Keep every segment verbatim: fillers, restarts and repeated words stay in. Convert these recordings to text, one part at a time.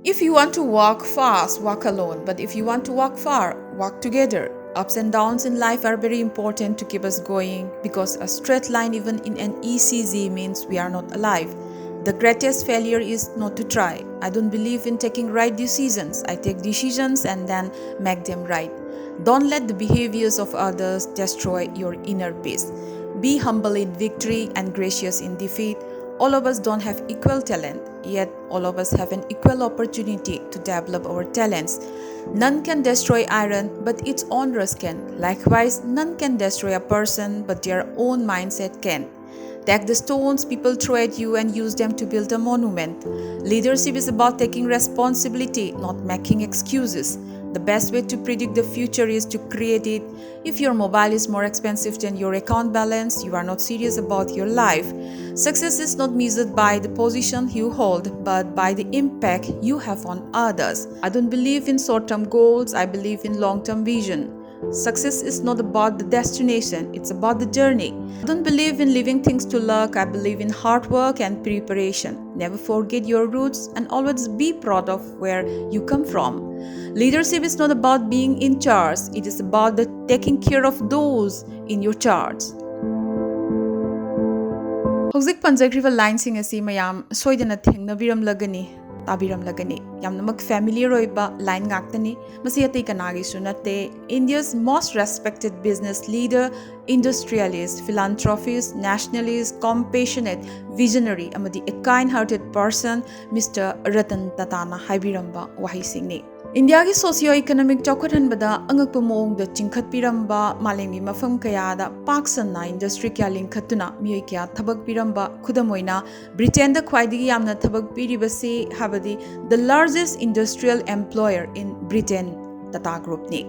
If you want to walk fast, walk alone. But if you want to walk far, walk together. Ups and downs in life are very important to keep us going, because a straight line, even in an E C G, means we are not alive. The greatest failure is not to try. I don't believe in taking right decisions. I take decisions and then make them right. Don't let the behaviors of others destroy your inner peace. Be humble in victory and gracious in defeat. All of us don't have equal talent, yet all of us have an equal opportunity to develop our talents. None can destroy iron, but its own rust can. Likewise, none can destroy a person, but their own mindset can. Take the stones people throw at you and use them to build a monument. Leadership is about taking responsibility, not making excuses. The best way to predict the future is to create it. If your mobile is more expensive than your account balance, you are not serious about your life. Success is not measured by the position you hold, but by the impact you have on others. I don't believe in short term goals, I believe in long term vision. Success is not about the destination, it's about the journey. I don't believe in leaving things to luck, I believe in hard work and preparation. Never forget your roots and always be proud of where you come from. Leadership is not about being in charge, it is about the taking care of those in your charge. ꯍꯧꯖꯤꯛ ꯄꯟꯖꯈ꯭ꯔꯤꯕ ꯂꯥꯏꯟꯁꯤꯡ ꯑꯁꯤ ꯃꯌꯥꯝ ꯁꯣꯏꯗꯅ ꯊꯦꯡꯅꯕꯤꯔꯝꯂꯒꯅꯤ, ꯇꯥꯕꯤꯔꯝꯂꯒꯅꯤ꯫ ꯌꯥꯝꯅꯃꯛ familiar ꯑꯣꯏꯕ line ꯉꯥꯛꯇꯅꯤ꯫ ꯃꯁꯤ ꯑꯇꯩ ꯀꯅꯥꯒꯤꯁꯨ ꯅꯠꯇꯦ, India's most respected business leader, industrialist, philanthropist, nationalist, compassionate, visionary ꯑꯃꯗꯤ a kind hearted person, Mister Ratan ꯇꯥꯇꯥꯅ ꯍꯥꯏꯕꯤꯔꯝꯕ ꯋꯥꯍꯩꯁꯤꯡꯅꯤ꯫ ꯏꯟꯗꯤꯌꯥꯒꯤ socio economic ꯆꯥꯎꯈꯠꯍꯟꯕꯗ ꯑꯉꯛꯄ ꯃꯑꯣꯡꯗ ꯆꯤꯡꯈꯠꯄꯤꯔꯝꯕ, ꯃꯥꯂꯦꯝꯒꯤ ꯃꯐꯝ ꯀꯌꯥꯗ ꯄꯥꯛ ꯁꯟꯅ ꯏꯟꯗꯁꯇ꯭ꯔꯤ ꯀꯌꯥ ꯂꯤꯡꯈꯠꯇꯨꯅ ꯃꯤꯑꯣꯏ ꯀꯌꯥ ꯊꯕꯛ ꯄꯤꯔꯝꯕ, ꯈꯨꯗꯝ ꯑꯣꯏꯅ ꯕ꯭ꯔꯤꯇꯦꯟꯗ ꯈ꯭ꯋꯥꯏꯗꯒꯤ ꯌꯥꯝꯅ ꯊꯕꯛ ꯄꯤꯔꯤꯕꯁꯤ, ꯍꯥꯏꯕꯗꯤ the largest industrial employer in Britain, Tata Groupꯅꯤ꯫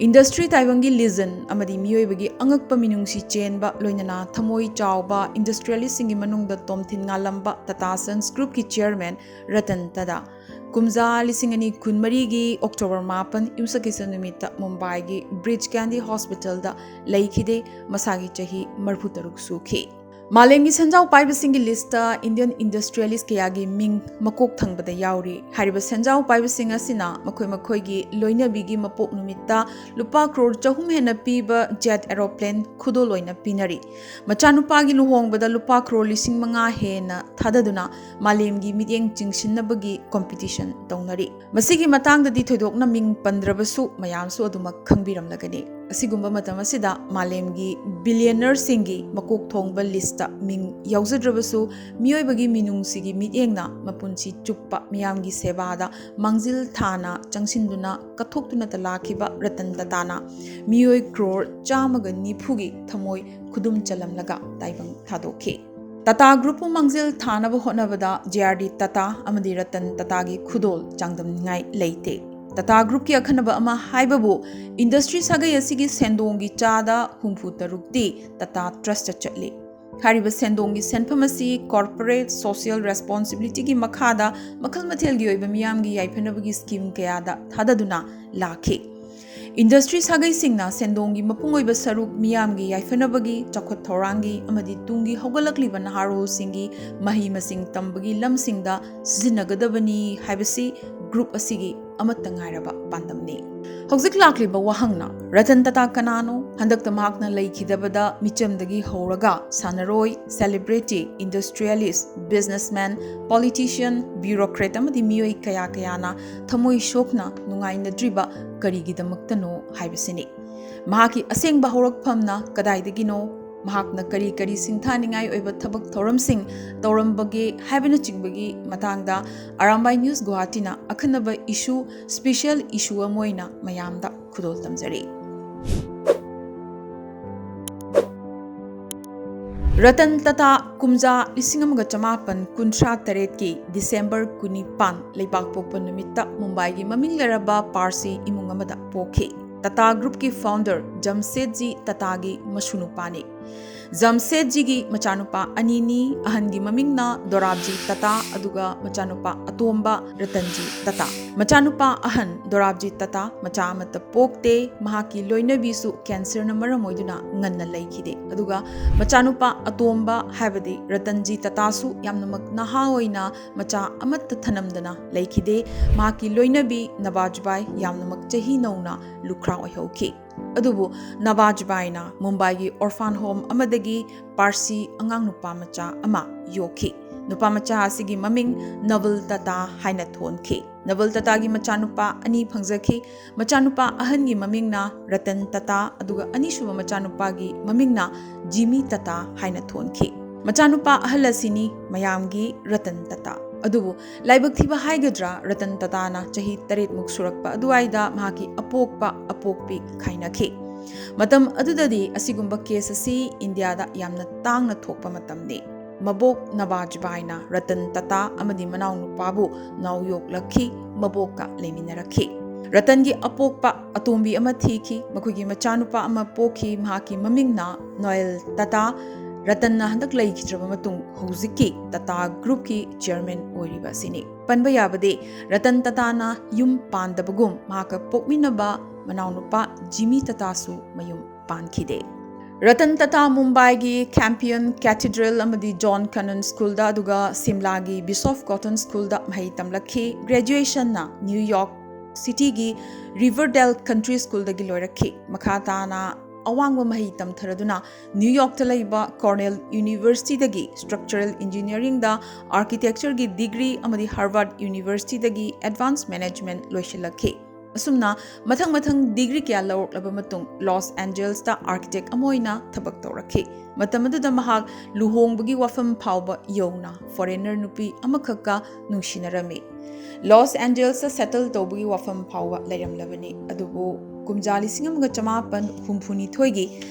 ꯏꯟꯗꯁꯇ꯭ꯔꯤ ꯇꯥꯏꯕꯪꯒꯤ legend ꯑꯃꯗꯤ ꯃꯤꯑꯣꯏꯕꯒꯤ ꯑꯉꯛꯄ ꯃꯤꯅꯨꯡꯁꯤ ꯆꯦꯟꯕ, ꯂꯣꯏꯅꯅ ꯊꯃꯣꯏ ꯆꯥꯎꯕ industrialistꯁꯤꯡꯒꯤ ꯃꯅꯨꯡꯗ ꯇꯣꯝꯊꯤꯟ ꯉꯥꯜꯂꯝꯕ Tata Sons Groupꯀꯤ chairman Ratan Tata ꯀꯨꯝꯖꯥ ꯂꯤꯁꯤꯡ ꯑꯅꯤ ꯀꯨꯟꯃꯔꯤꯒꯤ ꯑꯣꯛꯇꯣꯕꯔ ꯃꯥꯄꯟ, ꯌꯨꯝꯁꯀꯩꯁ ꯅꯨꯃꯤꯠꯇ ꯃꯨꯝꯕꯥꯏꯒꯤ ꯕ꯭ꯔꯤꯆ ꯒꯥꯟꯙꯤ ꯍꯣꯁꯄꯤꯇꯥꯜꯗ ꯂꯩꯈꯤꯗꯦ꯫ ꯃꯁꯥꯒꯤ ꯆꯍꯤ ꯃꯔꯤꯐꯨ ꯇꯔꯨꯛ ꯁꯨꯈꯤ꯫ ꯃꯥꯂꯦꯝꯒꯤ ꯁꯦꯟꯖꯥꯎ ꯄꯥꯏꯕꯁꯤꯡꯒꯤ ꯂꯤꯁꯇ ꯏꯟꯗꯤꯌꯟ ꯏꯟꯗꯁꯇ꯭ꯔꯤꯌꯦꯂꯤꯁ ꯀꯌꯥꯒꯤ ꯃꯤꯡ ꯃꯀꯣꯛ ꯊꯪꯕꯗ ꯌꯥꯎꯔꯤ꯫ ꯍꯥꯏꯔꯤꯕ ꯁꯦꯟꯖꯥꯎ ꯄꯥꯏꯕꯁꯤꯡ ꯑꯁꯤꯅ ꯃꯈꯣꯏ ꯃꯈꯣꯏꯒꯤ ꯂꯣꯏꯅꯕꯤꯒꯤ ꯃꯄꯣꯛ ꯅꯨꯃꯤꯠꯇ ꯂꯨꯄꯥ ꯀ꯭ꯔꯣꯔ ꯆꯍꯨꯝ ꯍꯦꯟꯅ ꯄꯤꯕ ꯖꯦꯠ ꯑꯦꯔꯣꯄ꯭ꯂꯦꯟ ꯈꯨꯗꯣꯜ ꯑꯣꯏꯅ ꯄꯤꯅꯔꯤ꯫ ꯃꯆꯥꯅꯨꯄꯥꯒꯤ ꯂꯨꯍꯣꯡꯕꯗ ꯂꯨꯄꯥ ꯀ꯭ꯔꯣꯔ ꯂꯤꯁꯤꯡ ꯃꯉꯥ ꯍꯦꯟꯅ ꯊꯥꯗꯗꯨꯅ ꯃꯥꯂꯦꯝꯒꯤ ꯃꯤꯠꯌꯦꯡ ꯆꯤꯡꯁꯤꯟꯅꯕꯒꯤ ꯀꯣꯝꯄꯤꯇꯤꯁꯟ ꯇꯧꯅꯔꯤ꯫ ꯃꯁꯤꯒꯤ ꯃꯇꯥꯡꯗꯗꯤ ꯊꯣꯏꯗꯣꯛꯅ ꯃꯤꯡ ꯄꯟꯗ꯭ꯔꯕꯁꯨ ꯃꯌꯥꯝꯁꯨ ꯑꯗꯨꯃꯛ ꯈꯪꯕꯤꯔꯝꯂꯒꯅꯤ꯫ ꯑꯁꯤꯒꯨꯝꯕ ꯃꯇꯝ ꯑꯁꯤꯗ ꯃꯥꯂꯦꯝꯒꯤ ꯕꯤꯂꯤꯌꯅꯔꯁꯤꯡꯒꯤ ꯃꯀꯣꯛ ꯊꯣꯡꯕ ꯂꯤꯁꯇ ꯃꯤꯡ ꯌꯥꯎꯖꯗ꯭ꯔꯕꯁꯨ, ꯃꯤꯑꯣꯏꯕꯒꯤ ꯃꯤꯅꯨꯡꯁꯤꯒꯤ ꯃꯤꯠꯌꯦꯡꯅ ꯃꯄꯨꯟꯁꯤ ꯆꯨꯞꯄ ꯃꯤꯌꯥꯝꯒꯤ ꯁꯦꯕꯥꯗ ꯃꯥꯡꯖꯤꯜ ꯊꯥꯅ ꯆꯪꯁꯤꯟꯗꯨꯅ ꯀꯠꯊꯣꯛꯇꯨꯅꯇ ꯂꯥꯛꯈꯤꯕ ꯔꯇꯟ ꯇꯇꯥꯅ ꯃꯤꯑꯣꯏ ꯀ꯭ꯔꯣꯔ ꯆꯥꯝꯃꯒ ꯅꯤꯐꯨꯒꯤ ꯊꯃꯣꯏ ꯈꯨꯗꯨꯝ ꯆꯜꯂꯝꯂꯒ ꯇꯥꯏꯕꯪ ꯊꯥꯗꯣꯛꯈꯤ꯫ ꯇꯥꯇꯥ ꯒ꯭ꯔꯨꯞꯄꯨ ꯃꯥꯡꯖꯤꯜ ꯊꯥꯅꯕ ꯍꯣꯠꯅꯕꯗ ꯖꯦ ꯑꯥꯔ ꯗꯤ ꯇꯥꯇꯥ ꯑꯃꯗꯤ ꯔꯇꯟ ꯇꯥꯇꯥꯒꯤ ꯈꯨꯗꯣꯜ ꯆꯥꯡꯗꯝꯅꯤꯡꯉꯥꯏ ꯂꯩꯇꯦ꯫ ꯇꯥꯇꯥ ꯒ꯭ꯔꯨꯞꯀꯤ ꯑꯈꯟꯅꯕ ꯑꯃ ꯍꯥꯏꯕꯕꯨ ꯏꯟꯗꯁꯇ꯭ꯔꯤ ꯁꯥꯒꯩ ꯑꯁꯤꯒꯤ ꯁꯦꯟꯗꯣꯡꯒꯤ ꯆꯥꯗ ꯍꯨꯝꯐꯨ ꯇꯔꯨꯛꯇꯤ ꯇꯥꯇꯥ ꯇ꯭ꯔꯁꯇ ꯆꯠꯂꯤ꯫ ꯍꯥꯏꯔꯤꯕ ꯁꯦꯟꯗꯣꯡꯒꯤ ꯁꯦꯟꯐꯝ ꯑꯁꯤ ꯀꯣꯔꯄꯣꯔꯦꯠ ꯁꯣꯁꯤꯌꯦꯜ ꯔꯦꯁꯄꯣꯟꯁꯤꯕꯤꯂꯤꯇꯤꯒꯤ ꯃꯈꯥꯗ ꯃꯈꯜ ꯃꯊꯦꯜꯒꯤ ꯑꯣꯏꯕ ꯃꯤꯌꯥꯝꯒꯤ ꯌꯥꯏꯐꯅꯕꯒꯤ ꯁ꯭ꯀꯤꯝ ꯀꯌꯥꯗ ꯊꯥꯗꯗꯨꯅ ꯂꯥꯛꯈꯤ꯫ ꯏꯟꯗꯁꯇ꯭ꯔꯤ ꯁꯥꯒꯩꯁꯤꯡꯅ ꯁꯦꯟꯗꯣꯡꯒꯤ ꯃꯄꯨꯡ ꯑꯣꯏꯕ ꯁꯔꯨꯛ ꯃꯤꯌꯥꯝꯒꯤ ꯌꯥꯏꯐꯅꯕꯒꯤ, ꯆꯥꯎꯈꯠ ꯊꯧꯔꯥꯡꯒꯤ ꯑꯃꯗꯤ ꯇꯨꯡꯒꯤ ꯍꯧꯒꯠꯂꯛꯂꯤꯕ ꯅꯍꯥꯔꯣꯜꯁꯤꯡꯒꯤ ꯃꯍꯩ ꯃꯁꯤꯡ ꯇꯝꯕꯒꯤ ꯂꯝꯁꯤꯡꯗ ꯁꯤꯖꯤꯟꯅꯒꯗꯕꯅꯤ ꯍꯥꯏꯕꯁꯤ ꯒ꯭ꯔꯨꯞ ꯑꯁꯤꯒꯤ ꯑꯃꯠꯇ ꯉꯥꯏꯔꯕ ꯄꯥꯟꯗꯝꯅꯤ꯫ ꯍꯧꯖꯤꯛ ꯂꯥꯛꯂꯤꯕ ꯋꯥꯍꯪꯅ, ꯔꯇꯟ ꯇꯥꯇꯥ ꯀꯅꯥꯅꯣ? ꯍꯟꯗꯛꯇ ꯃꯍꯥꯛꯅ ꯂꯩꯈꯤꯗꯕꯗ ꯃꯤꯆꯝꯗꯒꯤ ꯍꯧꯔꯒ ꯁꯥꯟꯅꯔꯣꯏ, ꯁꯦꯂꯤꯕ꯭ꯔꯤꯇꯤ, ꯏꯟꯗꯁꯇ꯭ꯔꯤꯌꯦꯂꯤꯁ, ꯕꯤꯖꯤꯅꯦꯁꯃꯦꯟ, ꯄꯣꯂꯤꯇꯤꯁꯤꯌꯟ, ꯕ꯭ꯌꯨꯔꯣꯀ꯭ꯔꯦꯠ ꯑꯃꯗꯤ ꯃꯤꯑꯣꯏ ꯀꯌꯥ ꯀꯌꯥꯅ ꯊꯃꯣꯏ ꯁꯣꯛꯅ ꯅꯨꯡꯉꯥꯏꯅꯗ꯭ꯔꯤꯕ ꯀꯔꯤꯒꯤꯗꯃꯛꯇꯅꯣ ꯍꯥꯏꯕꯁꯤꯅꯤ꯫ ꯃꯍꯥꯛꯀꯤ ꯑꯁꯦꯡꯕ ꯍꯧꯔꯛꯐꯝꯅ ꯀꯗꯥꯏꯗꯒꯤꯅꯣ? ꯃꯍꯥꯛꯅ ꯀꯔꯤ ꯀꯔꯤ ꯁꯤꯡꯊꯥꯅꯤꯡꯉꯥꯏ ꯑꯣꯏꯕ ꯊꯕꯛ ꯊꯧꯔꯝꯁꯤꯡ ꯇꯧꯔꯝꯕꯒꯦ ꯍꯥꯏꯕꯅꯆꯤꯡꯕꯒꯤ ꯃꯇꯥꯡꯗ ꯑꯔꯥꯝꯕꯥꯏ ꯅ꯭ꯌꯨꯁ ꯒꯨꯋꯥꯍꯥꯇꯤꯅ ꯑꯈꯟꯅꯕ ꯏꯁꯨ, ꯁ꯭ꯄꯤꯁꯦꯜ ꯏꯁꯨ ꯑꯃ ꯑꯣꯏꯅ ꯃꯌꯥꯝꯗ ꯈꯨꯗꯣꯜ ꯇꯝꯖꯔꯤ꯫ ꯔꯇꯟ ꯇꯥꯇꯥ ꯀꯨꯝꯖꯥ ꯂꯤꯁꯤꯡ ꯑꯃꯒ ꯆꯃꯥꯄꯟ ꯀꯨꯟꯊ꯭ꯔꯥ ꯇꯔꯦꯠꯀꯤ ꯗꯤꯁꯦꯝꯕꯔ ꯀꯨꯟꯅꯤꯄꯥꯟ, ꯂꯩꯕꯥꯛꯄꯣꯛꯄ ꯅꯨꯃꯤꯠꯇ ꯃꯨꯝꯕꯥꯏꯒꯤ ꯃꯃꯤꯡ ꯂꯩꯔꯕ ꯄꯥꯔꯁꯤ ꯏꯃꯨꯡ ꯑꯃꯗ ꯄꯣꯛꯈꯤ꯫ ꯇꯥꯇꯥ ꯒ꯭ꯔꯨꯞꯀꯤ ꯐꯥꯎꯟꯗꯔ ꯖꯝꯁꯦꯗꯖꯤ ꯇꯥꯇꯥꯒꯤ ꯃꯁꯨꯅꯨꯄꯥꯅꯤ꯫ ꯖꯝꯁꯦꯗꯖꯤꯒꯤ ꯃꯆꯥꯅꯨꯄꯥ ꯑꯅꯤꯅꯤ꯫ ꯑꯍꯟꯒꯤ ꯃꯃꯤꯡꯅ ꯗꯣꯔꯥꯕꯖꯤ ꯇꯥꯇꯥ, ꯑꯗꯨꯒ ꯃꯆꯥꯅꯨꯄꯥ ꯑꯇꯣꯝꯕ ꯔꯇꯟꯖꯤ ꯇꯥꯇꯥ꯫ ꯃꯆꯥꯅꯨꯄꯥ ꯑꯍꯟ ꯗꯣꯔꯥꯕꯖꯤ ꯇꯥꯇꯥ ꯃꯆꯥ ꯑꯃꯠꯇ ꯄꯣꯛꯇꯦ꯫ ꯃꯍꯥꯛꯀꯤ ꯂꯣꯏꯅꯕꯤꯁꯨ ꯀꯦꯟꯁꯔꯅ ꯃꯔꯝ ꯑꯣꯏꯗꯨꯅ ꯉꯟꯅ ꯂꯩꯈꯤꯗꯦ꯫ ꯑꯗꯨꯒ ꯃꯆꯥꯅꯨꯄꯥ ꯑꯇꯣꯝꯕ, ꯍꯥꯏꯕꯗꯤ ꯔꯇꯟꯖꯤ ꯇꯥꯇꯥꯁꯨ ꯌꯥꯝꯅꯃꯛ ꯅꯍꯥ ꯑꯣꯏꯅ ꯃꯆꯥ ꯑꯃꯠꯇ ꯊꯅꯝꯗꯅ ꯂꯩꯈꯤꯗꯦ꯫ ꯃꯍꯥꯛꯀꯤ ꯂꯣꯏꯅꯕꯤ ꯅꯕꯥꯖꯕꯥꯏ ꯌꯥꯝꯅꯃꯛ ꯆꯍꯤ ꯅꯧꯅ ꯂꯨꯈ꯭ꯔꯥ ꯑꯣꯏꯍꯧꯈꯤ꯫ ꯑꯗꯨꯕꯨ ꯅꯕꯥꯖꯕꯥꯏꯅ ꯃꯨꯝꯕꯥꯏꯒꯤ orphan home ꯑꯃꯗꯒꯤ ꯄꯥꯔꯁꯤ ꯑꯉꯥꯡ ꯅꯨꯄꯥ ꯃꯆꯥ ꯑꯃ ꯌꯣꯛꯈꯤ꯫ ꯅꯨꯄꯥ ꯃꯆꯥ ꯑꯁꯤꯒꯤ ꯃꯃꯤꯡ ꯅꯕꯜ ꯇꯥꯇꯥ ꯍꯥꯏꯅ ꯊꯣꯟꯈꯤ꯫ ꯅꯕꯜ ꯇꯥꯇꯥꯒꯤ ꯃꯆꯥꯅꯨꯄꯥ ꯑꯅꯤ ꯐꯪꯖꯈꯤ꯫ ꯃꯆꯥꯅꯨꯄꯥ ꯑꯍꯟꯒꯤ ꯃꯃꯤꯡꯅ ꯔꯇꯟ ꯇꯥꯇꯥ, ꯑꯗꯨꯒ ꯑꯅꯤꯁꯨꯕ ꯃꯆꯥꯅꯨꯄꯥꯒꯤ ꯃꯃꯤꯡꯅ ꯖꯤꯃꯤ ꯇꯥꯇꯥ ꯍꯥꯏꯅ ꯊꯣꯟꯈꯤ꯫ ꯃꯆꯥꯅꯨꯄꯥ ꯑꯍꯜ ꯑꯁꯤꯅꯤ ꯃꯌꯥꯝꯒꯤ ꯔꯇꯟ ꯇꯥꯇꯥ꯫ ꯑꯗꯨꯕꯨ ꯂꯥꯏꯕꯛ ꯊꯤꯕ ꯍꯥꯏꯒꯗ꯭ꯔꯥ, ꯔꯇꯟ ꯇꯥꯇꯥꯅ ꯆꯍꯤ ꯇꯔꯦꯠꯃꯨꯛ ꯁꯨꯔꯛꯄ ꯑꯗꯨꯋꯥꯏꯗ ꯃꯍꯥꯛꯀꯤ ꯑꯄꯣꯛꯄ ꯑꯄꯣꯛꯄꯤ ꯈꯥꯏꯅꯈꯤ꯫ ꯃꯇꯝ ꯑꯗꯨꯗꯗꯤ ꯑꯁꯤꯒꯨꯝꯕ ꯀꯦꯁ ꯑꯁꯤ ꯏꯟꯗꯤꯌꯥꯗ ꯌꯥꯝꯅ ꯇꯥꯡꯅ ꯊꯣꯛꯄ ꯃꯇꯝꯅꯤ꯫ ꯃꯕꯣꯛ ꯅꯕꯥꯖꯕꯥꯏꯅ ꯔꯇꯟ ꯇꯥꯇꯥ ꯑꯃꯗꯤ ꯃꯅꯥꯎꯅꯨꯄꯥꯕꯨ ꯅꯥꯎ ꯌꯣꯛꯂꯛꯈꯤ, ꯃꯕꯣꯛꯀ ꯂꯩꯃꯤꯟꯅꯔꯛꯈꯤ꯫ ꯔꯇꯟꯒꯤ ꯑꯄꯣꯛꯄ ꯑꯇꯣꯝꯕꯤ ꯑꯃ ꯊꯤꯈꯤ꯫ ꯃꯈꯣꯏꯒꯤ ꯃꯆꯥꯅꯨꯄꯥ ꯑꯃ ꯄꯣꯛꯈꯤ꯫ ꯃꯍꯥꯛꯀꯤ ꯃꯃꯤꯡꯅ ꯅꯣꯌꯦꯜ ꯇꯥꯇꯥ꯫ ꯔꯇꯟꯅ ꯍꯟꯗꯛ ꯂꯩꯈꯤꯗ꯭ꯔꯕ ꯃꯇꯨꯡ ꯍꯧꯖꯤꯛꯀꯤ ꯇꯥꯇꯥ ꯒ꯭ꯔꯨꯞꯀꯤ ꯆꯤꯌꯔꯃꯦꯟ ꯑꯣꯏꯔꯤꯕ ꯑꯁꯤꯅꯤ꯫ ꯄꯟꯕ ꯌꯥꯕꯗꯤ, ꯔꯇꯟ ꯇꯥꯇꯥꯅ ꯌꯨꯝ ꯄꯥꯟꯗꯕꯒꯨꯝ ꯃꯍꯥꯛꯀ ꯄꯣꯛꯃꯤꯟꯅꯕ ꯃꯅꯥꯎꯅꯨꯄꯥ ꯖꯤꯃꯤ ꯇꯥꯇꯥꯁꯨ ꯃꯌꯨꯝ ꯄꯥꯟꯈꯤꯗꯦ꯫ ꯔꯇꯟ ꯇꯥꯇꯥ ꯃꯨꯝꯕꯥꯏꯒꯤ ꯀꯦꯝꯄꯤꯌꯟ ꯀꯦꯊꯤꯗ꯭ꯔꯦꯜ ꯑꯃꯗꯤ ꯖꯣꯟ ꯀꯅꯟ ꯁ꯭ꯀꯨꯜꯗ, ꯑꯗꯨꯒ ꯁꯤꯝꯂꯥꯒꯤ ꯕꯤꯁꯣꯞ ꯀꯣꯇꯟ ꯁ꯭ꯀꯨꯜꯗ ꯃꯍꯩ ꯇꯝꯂꯛꯈꯤ꯫ ꯒ꯭ꯔꯦꯖꯨꯑꯦꯁꯟꯅ ꯅ꯭ꯌꯨ ꯌꯣꯔꯛ ꯁꯤꯇꯤꯒꯤ ꯔꯤꯚꯔꯗꯦꯜ ꯀꯟꯇ꯭ꯔꯤ ꯁ꯭ꯀꯨꯜꯗꯒꯤ ꯂꯣꯏꯔꯛꯈꯤ꯫ ꯃꯈꯥ ꯇꯥꯅ ꯑꯋꯥꯡꯕ ꯃꯍꯩ ꯇꯝꯊꯔꯗꯨꯅ ꯅ꯭ꯌꯨ ꯌꯣꯔꯛꯇ ꯂꯩꯕ ꯀꯣꯔꯅꯦꯜ ꯌꯨꯅꯤꯚꯔꯁꯤꯇꯤꯗꯒꯤ ꯁ꯭ꯇ꯭ꯔꯛꯆꯔꯦꯜ ꯏꯟꯖꯤꯅꯤꯌꯔꯤꯡꯗ ꯑꯥꯔꯀꯤꯇꯦꯛꯆꯔꯒꯤ ꯗꯤꯒ꯭ꯔꯤ ꯑꯃꯗꯤ ꯍꯥꯔꯚꯥꯔꯗ ꯌꯨꯅꯤꯚꯔꯁꯤꯇꯤꯗꯒꯤ ꯑꯦꯗꯚꯥꯟꯁ ꯃꯦꯅꯦꯖꯃꯦꯟꯠ ꯂꯣꯏꯁꯤꯜꯂꯛꯈꯤ꯫ ꯑꯁꯨꯝꯅ ꯃꯊꯪ ꯃꯊꯪ ꯗꯤꯒ꯭ꯔꯤ ꯀꯌꯥ ꯂꯧꯔꯛꯂꯕ ꯃꯇꯨꯡ ꯂꯣꯁ ꯑꯦꯟꯖꯦꯜꯁꯇ ꯑꯥꯔꯀꯤꯇꯦꯛ ꯑꯃ ꯑꯣꯏꯅ ꯊꯕꯛ ꯇꯧꯔꯛꯈꯤ꯫ ꯃꯇꯝ ꯑꯗꯨꯗ ꯃꯍꯥꯛ ꯂꯨꯍꯣꯡꯕꯒꯤ ꯋꯥꯐꯝ ꯐꯥꯎꯕ ꯌꯧꯅ ꯐꯣꯔꯦꯅꯔ ꯅꯨꯄꯤ ꯑꯃꯈꯛꯀ ꯅꯨꯡꯁꯤꯅꯔꯝꯃꯤ꯫ ꯂꯣꯁ ꯑꯦꯟꯖꯦꯜꯁꯇ ꯁꯦꯇꯜ ꯇꯧꯕꯒꯤ ꯋꯥꯐꯝ ꯐꯥꯎꯕ ꯂꯩꯔꯝꯂꯕꯅꯤ꯫ ꯑꯗꯨꯕꯨ ꯀꯨꯝꯖꯥ ꯂꯤꯁꯤꯡ ꯑꯃꯒ ꯆꯃꯥꯄꯟ ꯍꯨꯝꯐꯨꯅꯤꯊꯣꯏꯒꯤ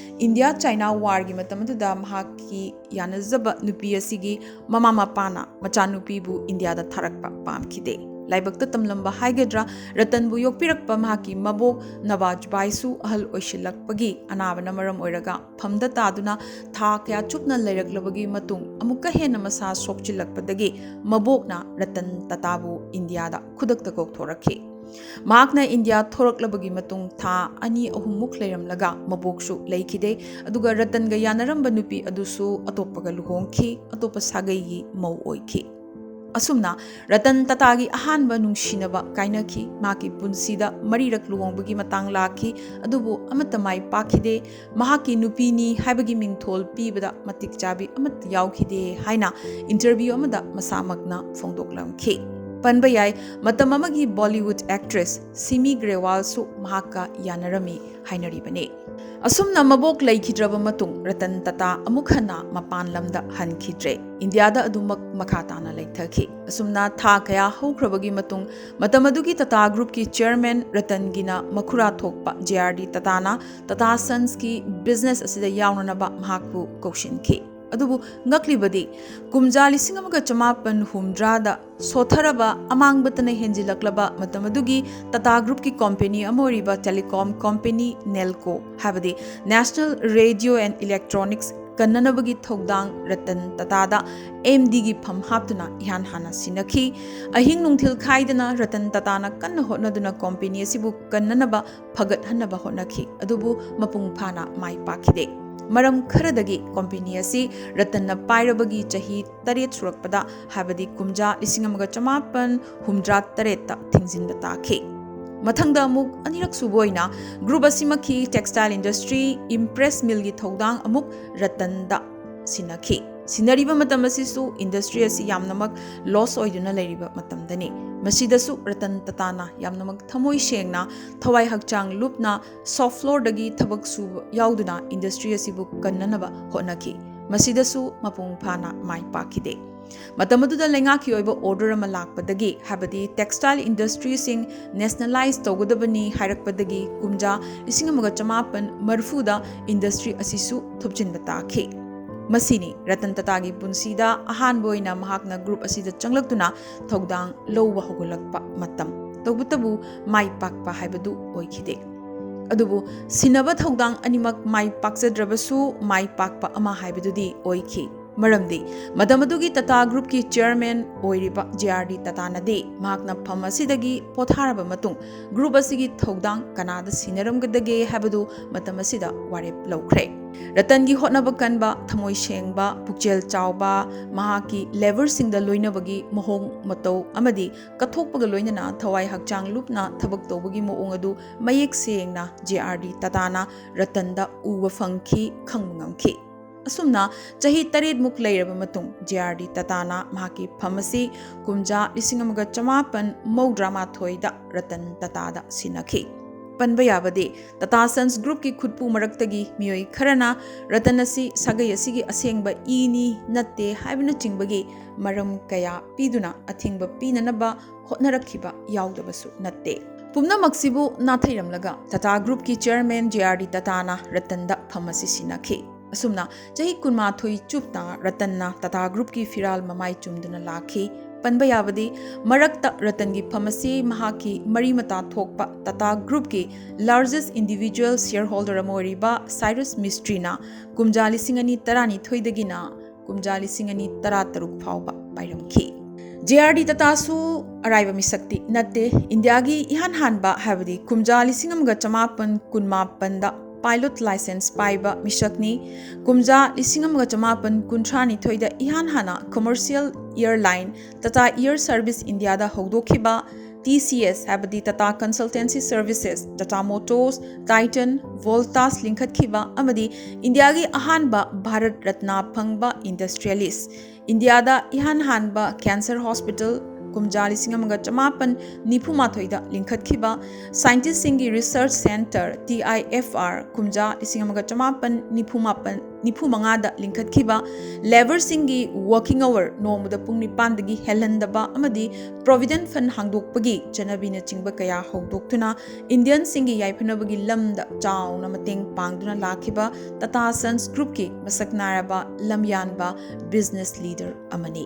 ꯏꯟꯗꯤꯌꯥ ꯆꯥꯏꯅꯥ ꯋꯥꯔꯒꯤ ꯃꯇꯝ ꯑꯗꯨꯗ ꯃꯍꯥꯛꯀꯤ ꯌꯥꯅꯖꯕ ꯅꯨꯄꯤ ꯑꯁꯤꯒꯤ ꯃꯃꯥ ꯃꯄꯥꯅ ꯃꯆꯥꯅꯨꯄꯤꯕꯨ ꯏꯟꯗꯤꯌꯥꯗ ꯊꯥꯔꯛꯄ ꯄꯥꯝꯈꯤꯗꯦ꯫ ꯂꯥꯏꯕꯛꯇ ꯇꯝꯂꯝꯕ ꯍꯥꯏꯒꯗ꯭ꯔꯥ, ꯔꯇꯟꯕꯨ ꯌꯣꯛꯄꯤꯔꯛꯄ ꯃꯍꯥꯛꯀꯤ ꯃꯕꯣꯛ ꯅꯕꯥꯖꯕꯥꯏꯁꯨ ꯑꯍꯜ ꯑꯣꯏꯁꯤꯜꯂꯛꯄꯒꯤ ꯑꯅꯥꯕꯅ ꯃꯔꯝ ꯑꯣꯏꯔꯒ ꯐꯝꯗ ꯇꯥꯗꯨꯅ ꯊꯥ ꯀꯌꯥ ꯆꯨꯞꯅ ꯂꯩꯔꯛꯂꯕꯒꯤ ꯃꯇꯨꯡ ꯑꯃꯨꯛꯀ ꯍꯦꯟꯅ ꯃꯁꯥ ꯁꯣꯛꯆꯤꯜꯂꯛꯄꯗꯒꯤ ꯃꯕꯣꯛꯅ ꯔꯇꯟ ꯇꯥꯇꯥꯕꯨ ꯏꯟꯗꯤꯌꯥꯗ ꯈꯨꯗꯛꯇ ꯀꯧꯊꯣꯔꯛꯈꯤ꯫ ꯃꯍꯥꯛꯅ ꯏꯟꯗꯤꯌꯥ ꯊꯣꯔꯛꯂꯕꯒꯤ ꯃꯇꯨꯡ ꯊꯥ ꯑꯅꯤ ꯑꯍꯨꯝꯃꯨꯛ ꯂꯩꯔꯝꯂꯒ ꯃꯕꯣꯛꯁꯨ ꯂꯩꯈꯤꯗꯦ꯫ ꯑꯗꯨꯒ ꯔꯇꯟꯒ ꯌꯥꯅꯔꯝꯕ ꯅꯨꯄꯤ ꯑꯗꯨꯁꯨ ꯑꯇꯣꯞꯄꯒ ꯂꯨꯍꯣꯡꯈꯤ, ꯑꯇꯣꯞꯄ ꯁꯥꯒꯩꯒꯤ ꯃꯧ ꯑꯣꯏꯈꯤ꯫ ꯑꯁꯨꯝꯅ ꯔꯇꯟ ꯇꯥꯇꯥꯒꯤ ꯑꯍꯥꯟꯕ ꯅꯨꯡꯁꯤꯅꯕ ꯀꯥꯏꯅꯈꯤ꯫ ꯃꯍꯥꯛꯀꯤ ꯄꯨꯟꯁꯤꯗ ꯃꯔꯤꯔꯛ ꯂꯨꯍꯣꯡꯕꯒꯤ ꯃꯇꯥꯡ ꯂꯥꯛꯈꯤ, ꯑꯗꯨꯕꯨ ꯑꯃꯠꯇ ꯃꯥꯏ ꯄꯥꯛꯈꯤꯗꯦ꯫ ꯃꯍꯥꯛꯀꯤ ꯅꯨꯄꯤꯅꯤ ꯍꯥꯏꯕꯒꯤ ꯃꯤꯡꯊꯣꯜ ꯄꯤꯕꯗ ꯃꯇꯤꯛ ꯆꯥꯕꯤ ꯑꯃꯠꯇ ꯌꯥꯎꯈꯤꯗꯦ ꯍꯥꯏꯅ interview ꯑꯃꯗ ꯃꯁꯥꯃꯛꯅ ꯐꯣꯡꯗꯣꯛꯂꯝꯈꯤ꯫ ꯄꯟꯕ ꯌꯥꯏ, ꯃꯇꯝ ꯑꯃꯒꯤ Bollywood actress ꯁꯤꯃꯤ ꯒ꯭ꯔꯦꯋꯥꯜꯁꯨ ꯃꯍꯥꯛꯀ ꯌꯥꯅꯔꯝꯃꯤ ꯍꯥꯏꯅꯔꯤꯕꯅꯤ꯫ ꯑꯁꯨꯝꯅ ꯃꯕꯣꯛ ꯂꯩꯈꯤꯗ꯭ꯔꯕ ꯃꯇꯨꯡ ꯔꯇꯟ ꯇꯥꯇꯥ ꯑꯃꯨꯛ ꯍꯟꯅ ꯃꯄꯥꯟ ꯂꯝꯗ ꯍꯟꯈꯤꯗ꯭ꯔꯦ꯫ ꯏꯟꯗꯤꯌꯥꯗ ꯑꯗꯨꯃꯛ ꯃꯈꯥ ꯇꯥꯅ ꯂꯩꯊꯈꯤ꯫ ꯑꯁꯨꯝꯅ ꯊꯥ ꯀꯌꯥ ꯍꯧꯈ꯭ꯔꯕꯒꯤ ꯃꯇꯨꯡ ꯃꯇꯝ ꯑꯗꯨꯒꯤ ꯇꯥꯇꯥ ꯒ꯭ꯔꯨꯞꯀꯤ ꯆꯤꯌꯔꯃꯦꯟ ꯔꯇꯟꯒꯤꯅ ꯃꯈꯨꯔꯥ ꯊꯣꯛꯄ ꯖꯦ ꯑꯥꯔ ꯗꯤ ꯇꯥꯇꯥꯅ ꯇꯥꯇꯥ ꯁꯟꯁꯀꯤ ꯕꯤꯖꯤꯅꯦꯁ ꯑꯁꯤꯗ ꯌꯥꯎꯅꯅꯕ ꯃꯍꯥꯛꯄꯨ ꯀꯧꯁꯤꯟꯈꯤ꯫ ꯑꯗꯨꯕꯨ ꯉꯛꯂꯤꯕꯗꯤ, ꯀꯨꯝꯖꯥ ꯂꯤꯁꯤꯡ ꯑꯃꯒ ꯆꯃꯥꯄꯟ ꯍꯨꯝꯗ꯭ꯔꯥꯗ ꯁꯣꯊꯔꯕ ꯑꯃꯥꯡꯕꯇꯅ ꯍꯦꯟꯖꯤꯜꯂꯛꯂꯕ ꯃꯇꯝ ꯑꯗꯨꯒꯤ ꯇꯥꯇꯥ ꯒ꯭ꯔꯨꯞꯀꯤ ꯀꯣꯝꯄꯦꯅꯤ ꯑꯃ ꯑꯣꯏꯔꯤꯕ ꯇꯦꯂꯤꯀꯣꯝ ꯀꯣꯝꯄꯦꯅꯤ ꯅꯦꯜꯀꯣ, ꯍꯥꯏꯕꯗꯤ National Radio and Electronics, ꯀꯟꯅꯅꯕꯒꯤ ꯊꯧꯗꯥꯡ ꯔꯇꯟ ꯇꯥꯇꯥꯗ ꯑꯦꯝ ꯗꯤꯒꯤ ꯐꯝ ꯍꯥꯞꯇꯨꯅ ꯏꯍꯥꯟ ꯍꯥꯟꯅ ꯁꯤꯟꯅꯈꯤ꯫ ꯑꯍꯤꯡ ꯅꯨꯡꯊꯤꯜ ꯈꯥꯏꯗꯅ ꯔꯇꯟ ꯇꯥꯇꯥꯅ ꯀꯟꯅ ꯍꯣꯠꯅꯗꯨꯅ ꯀꯣꯝꯄꯦꯅꯤ ꯑꯁꯤꯕꯨ ꯀꯟꯅꯅꯕ ꯐꯒꯠꯍꯟꯅꯕ ꯍꯣꯠꯅꯈꯤ, ꯑꯗꯨꯕꯨ ꯃꯄꯨꯡ ꯐꯥꯅ ꯃꯥꯏ ꯄꯥꯛꯈꯤꯗꯦ꯫ ꯃꯔꯝ ꯈꯔꯗꯒꯤ ꯀꯣꯝꯄꯦꯅꯤ ꯑꯁꯤ ꯔꯇꯟꯅ ꯄꯥꯏꯔꯕꯒꯤ ꯆꯍꯤ ꯇꯔꯦꯠ ꯁꯨꯔꯛꯄꯗ, ꯍꯥꯏꯕꯗꯤ ꯀꯨꯝꯖꯥ ꯂꯤꯁꯤꯡ ꯑꯃꯒ ꯆꯃꯥꯄꯟ ꯍꯨꯝꯗ꯭ꯔꯥ ꯇꯔꯦꯠꯇ ꯊꯤꯡꯖꯤꯟꯕ ꯇꯥꯈꯤ꯫ ꯃꯊꯪꯗ ꯑꯃꯨꯛ ꯑꯅꯤꯔꯛ ꯁꯨꯕ ꯑꯣꯏꯅ ꯒ꯭ꯔꯨꯞ ꯑꯁꯤꯃꯛꯀꯤ textile industry, impress millꯒꯤ ꯊꯧꯗꯥꯡ ꯑꯃꯨꯛ ꯔꯇꯟꯗ ꯁꯤꯟꯅꯈꯤ꯫ ꯁꯤꯟꯅꯔꯤꯕ ꯃꯇꯝ ꯑꯁꯤꯁꯨ industry ꯑꯁꯤ ꯌꯥꯝꯅꯃꯛ loss ꯑꯣꯏꯗꯨꯅ ꯂꯩꯔꯤꯕ ꯃꯇꯝꯗꯅꯤ꯫ ꯃꯁꯤꯗꯁꯨ ꯔꯇꯟ ꯇꯥꯇꯥꯅ ꯌꯥꯝꯅꯃꯛ ꯊꯃꯣꯏ ꯁꯦꯡꯅ, ꯊꯋꯥꯏ ꯍꯛꯆꯥꯡ ꯂꯨꯞꯅ shop floorꯗꯒꯤ ꯊꯕꯛ ꯁꯨꯕ ꯌꯥꯎꯗꯨꯅ industry ꯑꯁꯤꯕꯨ ꯀꯟꯅꯅꯕ ꯍꯣꯠꯅꯈꯤ꯫ ꯃꯁꯤꯗꯁꯨ ꯃꯄꯨꯡ ꯐꯥꯅ ꯃꯥꯏ ꯄꯥꯛꯈꯤꯗꯦ꯫ ꯃꯇꯝ ꯑꯗꯨꯗ ꯂꯩꯉꯥꯛꯀꯤ ꯑꯣꯏꯕ order ꯑꯃ ꯂꯥꯛꯄꯗꯒꯤ, ꯍꯥꯏꯕꯗꯤ textile industryꯁꯤꯡ nationalize ꯇꯧꯒꯗꯕꯅꯤ ꯍꯥꯏꯔꯛꯄꯗꯒꯤ, ꯀꯨꯝꯖꯥ ꯂꯤꯁꯤꯡ ꯑꯃꯒ ꯆꯃꯥꯄꯟ ꯃꯔꯤꯐꯨꯗ industry ꯑꯁꯤꯁꯨ ꯊꯨꯞꯆꯤꯟꯕ ꯇꯥꯈꯤ꯫ ꯃꯁꯤꯅꯤ ꯔꯇꯟ ꯇꯥꯇꯥꯒꯤ ꯄꯨꯟꯁꯤꯗ ꯑꯍꯥꯟꯕ ꯑꯣꯏꯅ ꯃꯍꯥꯛꯅ ꯒ꯭ꯔꯨꯞ ꯑꯁꯤꯗ ꯆꯪꯂꯛꯇꯨꯅ ꯊꯧꯗꯥꯡ ꯂꯧꯕ ꯍꯧꯒꯠꯂꯛꯄ ꯃꯇꯝ꯫ ꯇꯧꯕꯇꯕꯨ ꯃꯥꯏ ꯄꯥꯛꯄ ꯍꯥꯏꯕꯗꯨ ꯑꯣꯏꯈꯤꯗꯦ꯫ ꯑꯗꯨꯕꯨ ꯁꯤꯟꯅꯕ ꯊꯧꯗꯥꯡ ꯑꯅꯤꯃꯛ ꯃꯥꯏ ꯄꯥꯛꯆꯗ꯭ꯔꯕꯁꯨ ꯃꯥꯏ ꯄꯥꯛꯄ ꯑꯃ ꯍꯥꯏꯕꯗꯨꯗꯤ ꯑꯣꯏꯈꯤ꯫ ꯃꯔꯝꯗꯤ ꯃꯇꯝ ꯑꯗꯨꯒꯤ ꯇꯥꯇꯥ ꯒ꯭ꯔꯨꯞꯀꯤ ꯆꯤꯌꯔꯃꯦꯟ ꯑꯣꯏꯔꯤꯕ ꯖꯦ ꯑꯥꯔ ꯗꯤ ꯇꯥꯇꯥꯅꯗꯤ ꯃꯍꯥꯛꯅ ꯐꯝ ꯑꯁꯤꯗꯒꯤ ꯄꯣꯊꯥꯔꯕ ꯃꯇꯨꯡ ꯒ꯭ꯔꯨꯞ ꯑꯁꯤꯒꯤ ꯊꯧꯗꯥꯡ ꯀꯅꯥꯗ ꯁꯤꯟꯅꯔꯝꯒꯗꯒꯦ ꯍꯥꯏꯕꯗꯨ ꯃꯇꯝ ꯑꯁꯤꯗ ꯋꯥꯔꯦꯞ ꯂꯧꯈ꯭ꯔꯦ꯫ ꯔꯇꯟꯒꯤ ꯍꯣꯠꯅꯕ ꯀꯟꯕ, ꯊꯃꯣꯏ ꯁꯦꯡꯕ, ꯄꯨꯛꯆꯦꯜ ꯆꯥꯎꯕ, ꯃꯍꯥꯛꯀꯤ ꯂꯦꯕꯔꯁꯤꯡꯗ ꯂꯣꯏꯅꯕꯒꯤ ꯃꯑꯣꯡ ꯃꯇꯧ ꯑꯃꯗꯤ ꯀꯠꯊꯣꯛꯄꯒ ꯂꯣꯏꯅꯅ ꯊꯋꯥꯏ ꯍꯛꯆꯥꯡ ꯂꯨꯞꯅ ꯊꯕꯛ ꯇꯧꯕꯒꯤ ꯃꯑꯣꯡ ꯑꯗꯨ ꯃꯌꯦꯛ ꯁꯦꯡꯅ ꯖꯦ ꯑꯥꯔ ꯗꯤ ꯇꯥꯇꯥꯅ ꯔꯇꯟꯗ ꯎꯕ ꯐꯪꯈꯤ, ꯈꯪꯕ ꯉꯝꯈꯤ꯫ ꯑꯁꯨꯝꯅ ꯆꯍꯤ ꯇꯔꯦꯠꯃꯨꯛ ꯂꯩꯔꯕ ꯃꯇꯨꯡ ꯖꯦ ꯑꯥꯔ ꯗꯤ ꯇꯥꯇꯥꯅ ꯃꯍꯥꯛꯀꯤ ꯐꯝ ꯑꯁꯤ ꯀꯨꯝꯖꯥ ꯂꯤꯁꯤꯡ ꯑꯃꯒ ꯆꯃꯥꯄꯟ ꯃꯧꯗ꯭ꯔꯥ ꯃꯥꯊꯣꯏꯗ ꯔꯇꯟ ꯇꯥꯇꯥꯗ ꯁꯤꯟꯅꯈꯤ꯫ ꯄꯟꯕ ꯌꯥꯕꯗꯤ ꯇꯥꯇꯥ ꯁꯟꯁ ꯒ꯭ꯔꯨꯞꯀꯤ ꯈꯨꯠꯄꯨ ꯃꯔꯛꯇꯒꯤ ꯃꯤꯑꯣꯏ ꯈꯔꯅ ꯔꯇꯟ ꯑꯁꯤ ꯁꯥꯒꯩ ꯑꯁꯤꯒꯤ ꯑꯁꯦꯡꯕ ꯏꯅꯤ ꯅꯠꯇꯦ ꯍꯥꯏꯕꯅꯆꯤꯡꯕꯒꯤ ꯃꯔꯝ ꯀꯌꯥ ꯄꯤꯗꯨꯅ ꯑꯊꯤꯡꯕ ꯄꯤꯅꯅꯕ ꯍꯣꯠꯅꯔꯛꯈꯤꯕ ꯌꯥꯎꯗꯕꯁꯨ ꯅꯠꯇꯦ꯫ ꯄꯨꯝꯅꯃꯛꯁꯤꯕꯨ ꯅꯥꯊꯩꯔꯝꯂꯒ ꯇꯥꯇꯥ ꯒ꯭ꯔꯨꯞꯀꯤ ꯆꯤꯌꯔꯃꯦꯟ ꯖꯦ ꯑꯥꯔ ꯗꯤ ꯇꯥꯇꯥꯅ ꯔꯇꯟꯗ ꯐꯝ ꯑꯁꯤ ꯁꯤꯟꯅꯈꯤ꯫ ꯑꯁꯨꯝꯅ ꯆꯍꯤ ꯀꯨꯟꯃꯥꯊꯣꯏ ꯆꯨꯞꯅ ꯔꯇꯟꯅ ꯇꯥꯇꯥ ꯒ꯭ꯔꯨꯞꯀꯤ ꯐꯤꯔꯥꯜ ꯃꯃꯥꯏ ꯆꯨꯝꯗꯨꯅ ꯂꯥꯛꯈꯤ꯫ ꯄꯟꯕ ꯌꯥꯕꯗꯤ ꯃꯔꯛꯇ ꯔꯇꯟꯒꯤ ꯐꯝ ꯑꯁꯤ ꯃꯍꯥꯛꯀꯤ ꯃꯔꯤ ꯃꯇꯥ ꯊꯣꯛꯄ ꯇꯥꯇꯥ ꯒ꯭ꯔꯨꯞꯀꯤ largest individual shareholder ꯑꯃ ꯑꯣꯏꯔꯤꯕ ꯁꯥꯏꯔꯁ ꯃꯤꯁꯇ꯭ꯔꯤꯅ ꯀꯨꯝꯖꯥ ꯂꯤꯁꯤꯡ ꯑꯅꯤ ꯇꯔꯥꯅꯤꯊꯣꯏꯗꯒꯤꯅ ꯀꯨꯝꯖꯥ ꯂꯤꯁꯤꯡ ꯑꯅꯤ ꯇꯔꯥꯇꯔꯨꯛ ꯐꯥꯎꯕ ꯄꯥꯏꯔꯝꯈꯤ꯫ ꯖꯦ ꯑꯥꯔ ꯗꯤ ꯇꯥꯇꯥꯁꯨ ꯑꯔꯥꯏꯕ ꯃꯤꯁꯛꯇꯤ ꯅꯠꯇꯦ꯫ ꯏꯟꯗꯤꯌꯥꯒꯤ ꯏꯍꯥꯟ ꯍꯥꯟꯕ, ꯍꯥꯏꯕꯗꯤ ꯀꯨꯝꯖꯥ ꯂꯤꯁꯤꯡ ꯑꯃꯒ ꯆꯃꯥꯄꯟ ꯀꯨꯟꯃꯥꯄꯟꯗ pilot license ꯄꯥꯏꯕ ꯃꯤꯁꯛꯅꯤ꯫ ꯀꯨꯝꯖꯥ ꯂꯤꯁꯤꯡ ꯑꯃꯒ ꯆꯃꯥꯄꯟ ꯀꯨꯟꯊ꯭ꯔꯥꯅꯤꯊꯣꯏꯗ ꯏꯍꯥꯟ ꯍꯥꯟꯅ commercial airline Tata Air Service ꯏꯟꯗꯤꯌꯥꯗ ꯍꯧꯗꯣꯛꯈꯤꯕ, ꯇꯤ ꯁꯤ ꯑꯦꯁ, ꯍꯥꯏꯕꯗꯤ Tata Consultancy Services, Tata Motors, Titan, Voltas ꯂꯤꯡꯈꯠꯈꯤꯕ ꯑꯃꯗꯤ ꯏꯟꯗꯤꯌꯥꯒꯤ ꯑꯍꯥꯟꯕ ꯚꯥꯔꯠ ꯔꯠꯅꯥ ꯐꯪꯕ industrialist, ꯏꯟꯗꯤꯌꯥꯗ ꯏꯍꯥꯟ ꯍꯥꯟꯕ cancer hospital, ꯀꯨꯝꯖꯥ ꯂꯤꯁꯤꯡ ꯑꯃꯒ ꯆꯃꯥꯄꯟ ꯅꯤꯐꯨ ꯃꯥꯊꯣꯏꯗ ꯂꯤꯡꯈꯠꯈꯤꯕ, ꯁꯥꯏꯟꯇꯤꯁꯁꯤꯡꯒꯤ ꯔꯤꯁꯔꯆ ꯁꯦꯟꯇꯔ, ꯇꯤ ꯑꯥꯏ ꯑꯦꯐ ꯑꯥꯔ, ꯀꯨꯝꯖꯥ ꯂꯤꯁꯤꯡ ꯑꯃꯒ ꯆꯃꯥꯄꯟ ꯅꯤꯐꯨ ꯃꯥꯄꯟ ꯅꯤꯐꯨ ꯃꯉꯥꯗ ꯂꯤꯡꯈꯠꯈꯤꯕ, ꯂꯦꯕꯔꯁꯤꯡꯒꯤ ꯋꯥꯔꯀꯤꯡ ꯑꯋꯥꯔ ꯅꯣꯡꯃꯗ ꯄꯨꯡ ꯅꯤꯄꯥꯟꯗꯒꯤ ꯍꯦꯜꯍꯟꯗꯕ ꯑꯃꯗꯤ ꯄ꯭ꯔꯣꯚꯤꯗꯦꯟꯠ ꯐꯟꯗ ꯍꯥꯡꯗꯣꯛꯄꯒꯤ ꯆꯠꯅꯕꯤꯅꯆꯤꯡꯕ ꯀꯌꯥ ꯍꯧꯗꯣꯛꯇꯨꯅ ꯏꯟꯗꯤꯌꯟꯁꯤꯡꯒꯤ ꯌꯥꯏꯐꯅꯕꯒꯤ ꯂꯝꯗ ꯆꯥꯎꯅ ꯃꯇꯦꯡ ꯄꯥꯡꯗꯨꯅ ꯂꯥꯛꯈꯤꯕ ꯇꯥꯇꯥ ꯁꯟꯁ ꯒ꯭ꯔꯨꯞꯀꯤ ꯃꯁꯛ ꯅꯥꯏꯔꯕ ꯂꯝꯌꯥꯟꯕ ꯕꯤꯖꯤꯅꯦꯁ ꯂꯤꯗꯔ ꯑꯃꯅꯤ꯫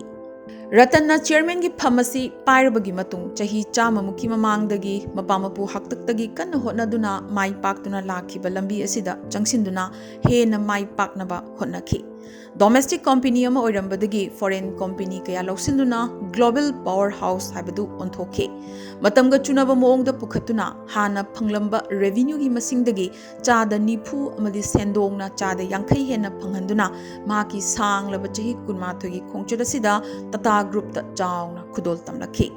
ꯔꯇꯟꯅ ꯆꯤꯌꯔꯃꯦꯟꯒꯤ ꯐꯝ ꯑꯁꯤ ꯄꯥꯏꯔꯕꯒꯤ ꯃꯇꯨꯡ ꯆꯍꯤ ꯆꯥꯝꯃꯃꯨꯛꯀꯤ ꯃꯃꯥꯡꯗꯒꯤ ꯃꯄꯥ ꯃꯄꯨ ꯍꯥꯛꯇꯛꯇꯒꯤ ꯀꯟꯅ ꯍꯣꯠꯅꯗꯨꯅ ꯃꯥꯏ ꯄꯥꯛꯇꯨꯅ ꯂꯥꯛꯈꯤꯕ ꯂꯝꯕꯤ ꯑꯁꯤꯗ ꯆꯪꯁꯤꯟꯗꯨꯅ ꯍꯦꯟꯅ ꯃꯥꯏ ꯄꯥꯛꯅꯕ ꯍꯣꯠꯅꯈꯤ꯫ ꯗꯣꯃꯦꯁꯇꯤꯛ ꯀꯝꯄꯦꯅꯤ ꯑꯃ ꯑꯣꯏꯔꯝꯕꯗꯒꯤ ꯐꯣꯔꯦꯟ ꯀꯝꯄꯦꯅꯤ ꯀꯌꯥ ꯂꯧꯁꯤꯟꯗꯨꯅ ꯒ꯭ꯂꯣꯕꯦꯜ ꯄꯥꯋꯔ ꯍꯥꯎꯁ ꯍꯥꯏꯕꯗꯨ ꯑꯣꯟꯊꯣꯛꯈꯤ꯫ ꯃꯇꯝꯒ ꯆꯨꯅꯕ ꯃꯑꯣꯡꯗ ꯄꯨꯈꯠꯇꯨꯅ ꯍꯥꯟꯅ ꯐꯪꯂꯝꯕ ꯔꯦꯚꯤꯅ꯭ꯌꯨꯒꯤ ꯃꯁꯤꯡꯗꯒꯤ ꯆꯥꯗ ꯅꯤꯐꯨ ꯑꯃꯗꯤ ꯁꯦꯟꯗꯣꯡꯅ ꯆꯥꯗ ꯌꯥꯡꯈꯩ ꯍꯦꯟꯅ ꯐꯪꯍꯟꯗꯨꯅ ꯃꯍꯥꯛꯀꯤ ꯁꯥꯡꯂꯕ ꯆꯍꯤ ꯀꯨꯟꯃꯥꯊꯣꯏꯒꯤ ꯈꯣꯡꯆꯠ ꯑꯁꯤꯗ ꯇꯥꯇꯥ ꯒ꯭ꯔꯨꯞꯇ ꯆꯥꯎꯅ ꯈꯨꯗꯣꯜ ꯇꯝꯂꯛꯈꯤ꯫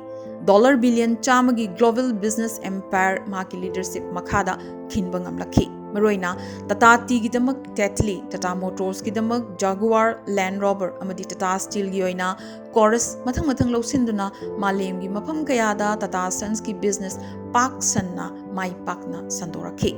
ꯗꯣꯂꯔ ꯕꯤꯂꯤꯌꯟ ꯆꯥꯝꯃꯒꯤ ꯒ꯭ꯂꯣꯕꯦꯜ ꯕꯤꯖꯤꯅꯦꯁ ꯑꯦꯝꯄꯥꯌꯔ ꯃꯍꯥꯛꯀꯤ ꯂꯤꯗꯔꯁꯤꯞ ꯃꯈꯥꯗ ꯈꯤꯟꯕ ꯉꯝꯂꯛꯈꯤ꯫ ꯃꯔꯨꯑꯣꯏꯅ ꯇꯥꯇꯥ ꯇꯤꯒꯤꯗꯃꯛ ꯇꯦꯠꯂꯤ, ꯇꯥꯇꯥ ꯃꯣꯇꯣꯔꯁꯀꯤꯗꯃꯛ ꯖꯥꯒꯨꯋꯥꯔ, ꯂꯦꯟ ꯔꯣꯕꯔ ꯑꯃꯗꯤ ꯇꯥꯇꯥ ꯁ꯭ꯇꯤꯜꯒꯤ ꯑꯣꯏꯅ ꯀꯣꯔꯁ ꯃꯊꯪ ꯃꯊꯪ ꯂꯧꯁꯤꯟꯗꯨꯅ ꯃꯥꯂꯦꯝꯒꯤ ꯃꯐꯝ ꯀꯌꯥꯗ ꯇꯥꯇꯥ ꯁꯟꯁꯀꯤ ꯕꯤꯖꯤꯅꯦꯁ ꯄꯥꯛ ꯁꯟꯅ ꯃꯥꯏ ꯄꯥꯛꯅ ꯁꯟꯗꯣꯔꯛꯈꯤ꯫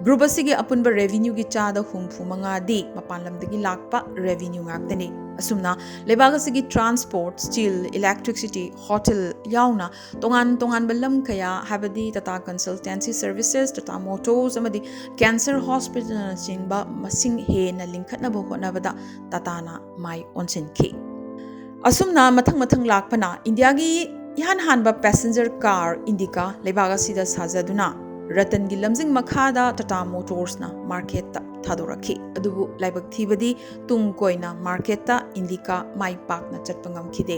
ꯒ꯭ꯔꯨꯞ ꯑꯁꯤꯒꯤ ꯑꯄꯨꯟꯕ ꯔꯦꯚꯤꯅ꯭ꯌꯨꯒꯤ ꯆꯥꯗ ꯍꯨꯝꯐꯨ ꯃꯉꯥꯗꯤ ꯃꯄꯥꯟ ꯂꯝꯗꯒꯤ ꯂꯥꯛꯄ ꯔꯦꯚꯤꯅ꯭ꯌꯨ ꯉꯥꯛꯇꯅꯤ꯫ ꯑꯁꯨꯝꯅ ꯂꯩꯕꯥꯛ ꯑꯁꯤꯒꯤ ꯇ꯭ꯔꯥꯟꯁꯄꯣꯔꯠ, ꯁ꯭ꯇꯤꯜ, ꯏꯂꯦꯛꯇ꯭ꯔꯤꯛꯁꯤꯇꯤ, ꯍꯣꯇꯦꯜ ꯌꯥꯎꯅ ꯇꯣꯉꯥꯟ ꯇꯣꯉꯥꯟꯕ ꯂꯝ ꯀꯌꯥ, ꯍꯥꯏꯕꯗꯤ Tata consultancy services, Tata motors ꯑꯃꯗꯤ ꯀꯦꯟꯁꯔ ꯍꯣꯁꯄꯤꯇꯥꯜꯅꯆꯤꯡꯕ ꯃꯁꯤꯡ ꯍꯦꯟꯅ ꯂꯤꯡꯈꯠꯅꯕ ꯍꯣꯠꯅꯕꯗ ꯇꯥꯇꯥꯅ ꯃꯥꯏ ꯑꯣꯟꯁꯤꯟꯈꯤ꯫ ꯑꯁꯨꯝꯅ ꯃꯊꯪ ꯃꯊꯪ ꯂꯥꯛꯄꯅ ꯏꯟꯗꯤꯌꯥꯒꯤ ꯏꯍꯥꯟ ꯍꯥꯟꯕ ꯄꯦꯁꯦꯟꯖꯔ ꯀꯥꯔ ꯏꯟꯗꯤꯀꯥ ꯂꯩꯕꯥꯛ ꯑꯁꯤꯗ ꯁꯥꯖꯗꯨꯅ ꯔꯇꯟꯒꯤ ꯂꯝꯖꯤꯡ ꯃꯈꯥꯗ ꯇꯥꯇꯥ ꯃꯣꯇꯣꯔꯁꯅ ꯃꯥꯔꯀꯦꯠꯇ ꯊꯥꯗꯣꯔꯛꯈꯤ꯫ ꯑꯗꯨꯕꯨ ꯂꯥꯏꯕꯛ ꯊꯤꯕꯗꯤ ꯇꯨꯡ ꯀꯣꯏꯅ ꯃꯥꯔꯀꯦꯠꯇ ꯏꯟꯗꯤꯀꯥ ꯃꯥꯏ ꯄꯥꯛꯅ ꯆꯠꯄ ꯉꯝꯈꯤꯗꯦ꯫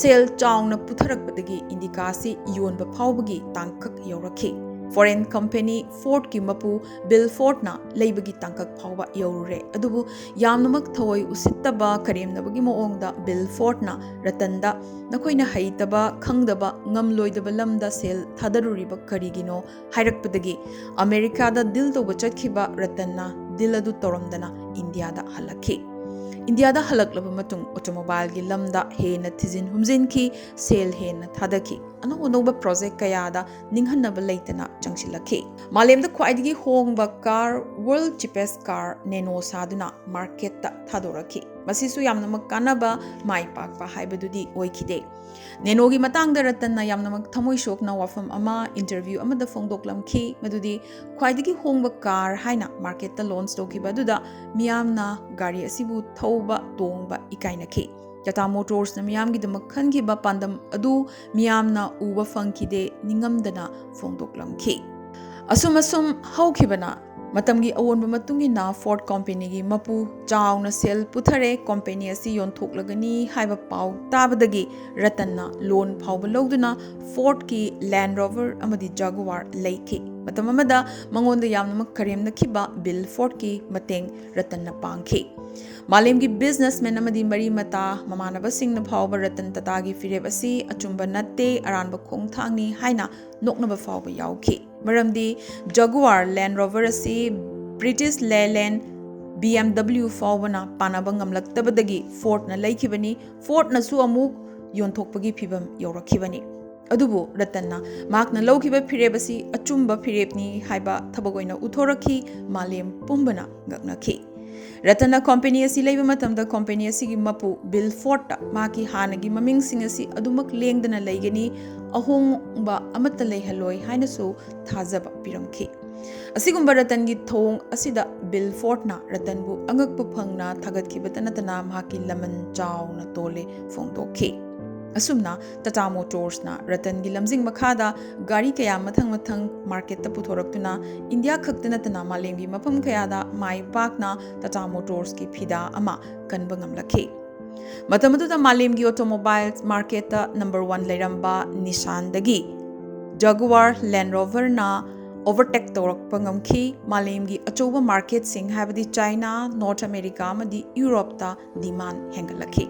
ꯁꯦꯜ ꯆꯥꯎꯅ ꯄꯨꯊꯔꯛꯄꯗꯒꯤ ꯏꯟꯗꯤꯀꯥ ꯑꯁꯤ ꯌꯣꯟꯕ ꯐꯥꯎꯕꯒꯤ ꯇꯥꯡꯀꯛ ꯌꯧꯔꯛꯈꯤ꯫ ꯐꯣꯔꯦꯟ ꯀꯝꯄꯦꯅꯤ ꯐꯣꯔꯗꯀꯤ ꯃꯄꯨ ꯕꯤꯜ ꯐꯣꯔꯗꯅ ꯂꯩꯕꯒꯤ ꯇꯥꯡꯀꯛ ꯐꯥꯎꯕ ꯌꯧꯔꯨꯔꯦ꯫ ꯑꯗꯨꯕꯨ ꯌꯥꯝꯅꯃꯛ ꯊꯑꯣꯏ ꯎꯁꯤꯠꯇꯕ ꯀꯔꯦꯝꯅꯕꯒꯤ ꯃꯑꯣꯡꯗ ꯕꯤꯜ ꯐꯣꯔꯗꯅ ꯔꯇꯟꯗ "ꯅꯈꯣꯏꯅ ꯍꯩꯇꯕ, ꯈꯪꯗꯕ, ꯉꯝꯂꯣꯏꯗꯕ ꯂꯝꯗ ꯁꯦꯜ ꯊꯥꯗꯔꯨꯔꯤꯕ ꯀꯔꯤꯒꯤꯅꯣ?" ꯍꯥꯏꯔꯛꯄꯗꯒꯤ ꯑꯃꯦꯔꯤꯀꯥꯗ ꯗꯤꯜ ꯇꯧꯕ ꯆꯠꯈꯤꯕ ꯔꯇꯟꯅ ꯗꯤꯜ ꯑꯗꯨ ꯇꯧꯔꯝꯗꯅ ꯏꯟꯗꯤꯌꯥꯗ ꯍꯜꯂꯛꯈꯤ꯫ ꯏꯟꯗꯤꯌꯥꯗ ꯍꯜꯂꯛꯂꯕ ꯃꯇꯨꯡ automobileꯒꯤ ꯂꯝꯗ ꯍꯦꯟꯅ ꯊꯤꯖꯤꯟ ꯍꯨꯝꯖꯤꯟꯈꯤ, ꯁꯦꯜ ꯍꯦꯟꯅ ꯊꯥꯗꯈꯤ, ꯑꯅꯧ ꯑꯅꯧꯕ project ꯀꯌꯥꯗ ꯅꯤꯡꯍꯟꯅꯕ ꯂꯩꯇꯅ ꯆꯪꯁꯤꯜꯂꯛꯈꯤ꯫ ꯃꯥꯂꯦꯝꯗ ꯈ꯭ꯋꯥꯏꯗꯒꯤ ꯍꯣꯡꯕ car, world cheapest car Nano ꯁꯥꯗꯨꯅ marketꯇ ꯊꯥꯗꯣꯔꯛꯈꯤ꯫ ꯃꯁꯤꯁꯨ ꯌꯥꯝꯅꯃꯛ ꯀꯥꯟꯅꯕ, ꯃꯥꯏ ꯄꯥꯛꯄ ꯍꯥꯏꯕꯗꯨꯗꯤ ꯑꯣꯏꯈꯤꯗꯦ꯫ Nanoꯒꯤ ꯃꯇꯥꯡꯗ ꯔꯇꯟꯅ ꯌꯥꯝꯅꯃꯛ ꯊꯃꯣꯏ ꯁꯣꯛꯅ ꯋꯥꯐꯝ ꯑꯃ interview ꯑꯃꯗ ꯐꯣꯡꯗꯣꯛꯂꯝꯈꯤ, ꯃꯗꯨꯗꯤ ꯈ꯭ꯋꯥꯏꯗꯒꯤ ꯍꯣꯡꯕ car ꯍꯥꯏꯅ marketꯇ launch ꯇꯧꯈꯤꯕ ꯑꯗꯨꯗ ꯃꯤꯌꯥꯝꯅ ꯒꯥꯔꯤ ꯑꯁꯤꯕꯨ ꯊꯧꯕ, ꯇꯣꯡꯕ ꯏꯀꯥꯏꯅꯈꯤ꯫ Tata Motorsꯅ ꯃꯤꯌꯥꯝꯒꯤꯗꯃꯛ ꯈꯟꯈꯤꯕ ꯄꯥꯟꯗꯝ ꯑꯗꯨ ꯃꯤꯌꯥꯝꯅ ꯎꯕ ꯐꯪꯈꯤꯗꯦ, ꯅꯤꯡꯉꯝꯗꯅ ꯐꯣꯡꯗꯣꯛꯂꯝꯈꯤ꯫ ꯑꯁꯨꯝ ꯑꯁꯨꯝ ꯍꯧꯈꯤꯕꯅ ꯃꯇꯝꯒꯤ ꯑꯑꯣꯟꯕ ꯃꯇꯨꯡ ꯏꯟꯅ Ford companyꯒꯤ ꯃꯄꯨ ꯆꯥꯎꯅ ꯁꯦꯜ ꯄꯨꯊꯔꯦ, company ꯑꯁꯤ ꯌꯣꯟꯊꯣꯛꯂꯒꯅꯤ ꯍꯥꯏꯕ ꯄꯥꯎ ꯇꯥꯕꯗꯒꯤ ꯔꯇꯟꯅ loan ꯐꯥꯎꯕ ꯂꯧꯗꯨꯅ Fordꯀꯤ Land Rover ꯑꯃꯗꯤ Jaguar ꯂꯩꯈꯤ꯫ ꯃꯇꯝ ꯑꯃꯗ ꯃꯉꯣꯟꯗ ꯌꯥꯝꯅꯃꯛ ꯀꯔꯦꯝꯅꯈꯤꯕ Bill Fordꯀꯤ ꯃꯇꯦꯡ ꯔꯇꯟꯅ ꯄꯥꯡꯈꯤ꯫ ꯃꯥꯂꯦꯝꯒꯤ businessman ꯑꯃꯗꯤ ꯃꯔꯤ ꯃꯇꯥ ꯃꯃꯥꯟꯅꯕꯁꯤꯡꯅ ꯐꯥꯎꯕ ꯔꯇꯟ ꯇꯥꯇꯥꯒꯤ ꯐꯤꯔꯦꯞ ꯑꯁꯤ ꯑꯆꯨꯝꯕ ꯅꯠꯇꯦ, ꯑꯔꯥꯟꯕ ꯈꯣꯡꯊꯥꯡꯅꯤ ꯍꯥꯏꯅ ꯅꯣꯛꯅꯕ ꯐꯥꯎꯕ ꯌꯥꯎꯈꯤ꯫ ꯃꯔꯝꯗꯤ Jaguar Land Rover ꯑꯁꯤ British Leyland BMW ꯐꯥꯎꯕꯅ ꯄꯥꯟꯅꯕ ꯉꯝꯂꯛꯇꯕꯗꯒꯤ Fordꯅ ꯂꯩꯈꯤꯕꯅꯤ꯫ Fordꯅꯁꯨ ꯑꯃꯨꯛ ꯌꯣꯟꯊꯣꯛꯄꯒꯤ ꯐꯤꯕꯝ ꯌꯧꯔꯛꯈꯤꯕꯅꯤ꯫ ꯑꯗꯨꯕꯨ ꯔꯇꯟꯅ ꯃꯍꯥꯛꯅ ꯂꯧꯈꯤꯕ ꯐꯤꯔꯦꯞ ꯑꯁꯤ ꯑꯆꯨꯝꯕ ꯐꯤꯔꯦꯞꯅꯤ ꯍꯥꯏꯕ ꯊꯕꯛ ꯑꯣꯏꯅ ꯎꯠꯊꯣꯔꯛꯈꯤ꯫ ꯃꯥꯂꯦꯝ ꯄꯨꯝꯕꯅ ꯉꯛꯅꯈꯤ꯫ ꯔꯇꯟꯅ company ꯑꯁꯤ ꯂꯩꯕ ꯃꯇꯝꯗ company ꯑꯁꯤꯒꯤ ꯃꯄꯨ Bill Fordꯇ ꯃꯍꯥꯛꯀꯤ ꯍꯥꯟꯅꯒꯤ ꯃꯃꯤꯡꯁꯤꯡ ꯑꯁꯤ ꯑꯗꯨꯃꯛ ꯂꯦꯡꯗꯅ ꯂꯩꯒꯅꯤ, ꯑꯍꯣꯡꯕ ꯑꯃꯠꯇ ꯂꯩꯍꯜꯂꯣꯏ ꯍꯥꯏꯅꯁꯨ ꯊꯥꯖꯕ ꯄꯤꯔꯝꯈꯤ꯫ ꯑꯁꯤꯒꯨꯝꯕ ꯔꯇꯟꯒꯤ ꯊꯧꯑꯣꯡ ꯑꯁꯤꯗ Bill Fordꯅ ꯔꯇꯟꯕꯨ ꯑꯉꯛꯄ ꯐꯪꯅ ꯊꯥꯒꯠꯈꯤꯕꯇ ꯅꯠꯇꯅ ꯃꯍꯥꯛꯀꯤ ꯂꯃꯟ ꯆꯥꯎꯅ ꯇꯣꯜꯂꯦ ꯐꯣꯡꯗꯣꯛꯈꯤ꯫ ꯑꯁꯨꯝꯅ Tata Motorsꯅ ꯔꯇꯟꯒꯤ ꯂꯝꯖꯤꯡ ꯃꯈꯥꯗ ꯒꯥꯔꯤ ꯀꯌꯥ ꯃꯊꯪ ꯃꯊꯪ marketꯇ ꯄꯨꯊꯣꯔꯛꯇꯨꯅ ꯏꯟꯗꯤꯌꯥ ꯈꯛꯇ ꯅꯠꯇꯅ ꯃꯥꯂꯦꯝꯒꯤ ꯃꯐꯝ ꯀꯌꯥꯗ ꯃꯥꯏ ꯄꯥꯛꯅ Tata Motorsꯀꯤ ꯐꯤꯗꯥ ꯑꯃ ꯀꯟꯕ ꯉꯝꯂꯛꯈꯤ꯫ ꯃꯇꯝ ꯑꯗꯨꯗ ꯃꯥꯂꯦꯝꯒꯤ automobile marketꯇ number one ꯂꯩꯔꯝꯕ Nissanꯗꯒꯤ Jaguar Land Roverꯅ overtake ꯇꯧꯔꯛꯄ ꯉꯝꯈꯤ꯫ ꯃꯥꯂꯦꯝꯒꯤ ꯑꯆꯧꯕ marketꯁꯤꯡ ꯍꯥꯏꯕꯗꯤ China, North America ꯑꯃꯗꯤ Europeꯇ demand ꯍꯦꯟꯒꯠꯂꯛꯈꯤ꯫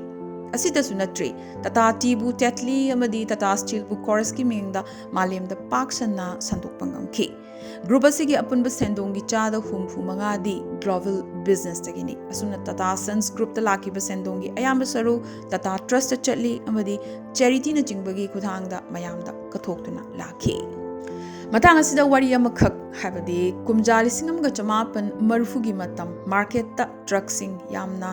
ꯑꯁꯤꯇꯁꯨ ꯅꯠꯇ꯭ꯔꯤ, Tata Teaꯕꯨ Tetley ꯑꯃꯗꯤ Tata Steelꯕꯨ Corusꯀꯤ ꯃꯤꯡꯗ ꯃꯥꯂꯦꯝꯗ ꯄꯥꯛ ꯁꯟꯅ ꯁꯟꯗꯣꯛꯄ ꯉꯝꯈꯤ꯫ ꯒ꯭ꯔꯨꯞ ꯑꯁꯤꯒꯤ ꯑꯄꯨꯟꯕ ꯁꯦꯟꯗꯣꯡꯒꯤ ꯆꯥꯗ ꯍꯨꯝꯐꯨ ꯃꯉꯥꯗꯤ ꯒ꯭ꯂꯣꯕꯦꯜ ꯕꯤꯖꯤꯅꯦꯁꯇꯒꯤꯅꯤ꯫ ꯑꯁꯨꯝꯅ ꯇꯥꯇꯥ ꯁꯟꯁ ꯒ꯭ꯔꯨꯞꯇ ꯂꯥꯛꯈꯤꯕ ꯁꯦꯟꯗꯣꯡꯒꯤ ꯑꯌꯥꯝꯕ ꯁꯔꯨꯛ ꯇꯥꯇꯥ ꯇ꯭ꯔꯁꯇ ꯆꯠꯂꯤ ꯑꯃꯗꯤ ꯆꯦꯔꯤꯇꯤꯅꯆꯤꯡꯕꯒꯤ ꯈꯨꯠꯊꯥꯡꯗ ꯃꯌꯥꯝꯗ ꯀꯠꯊꯣꯛꯇꯨꯅ ꯂꯥꯛꯈꯤ꯫ ꯃꯇꯥꯡ ꯑꯁꯤꯗ ꯋꯥꯔꯤ ꯑꯃꯈꯛ, ꯍꯥꯏꯕꯗꯤ ꯀꯨꯝꯖꯥ ꯂꯤꯁꯤꯡ ꯑꯃꯒ ꯆꯃꯥꯄꯟ ꯃꯔꯤꯐꯨꯒꯤ ꯃꯇꯝ ꯃꯥꯔꯀꯦꯠꯇ ꯇ꯭ꯔꯛꯁꯤꯡ ꯌꯥꯝꯅ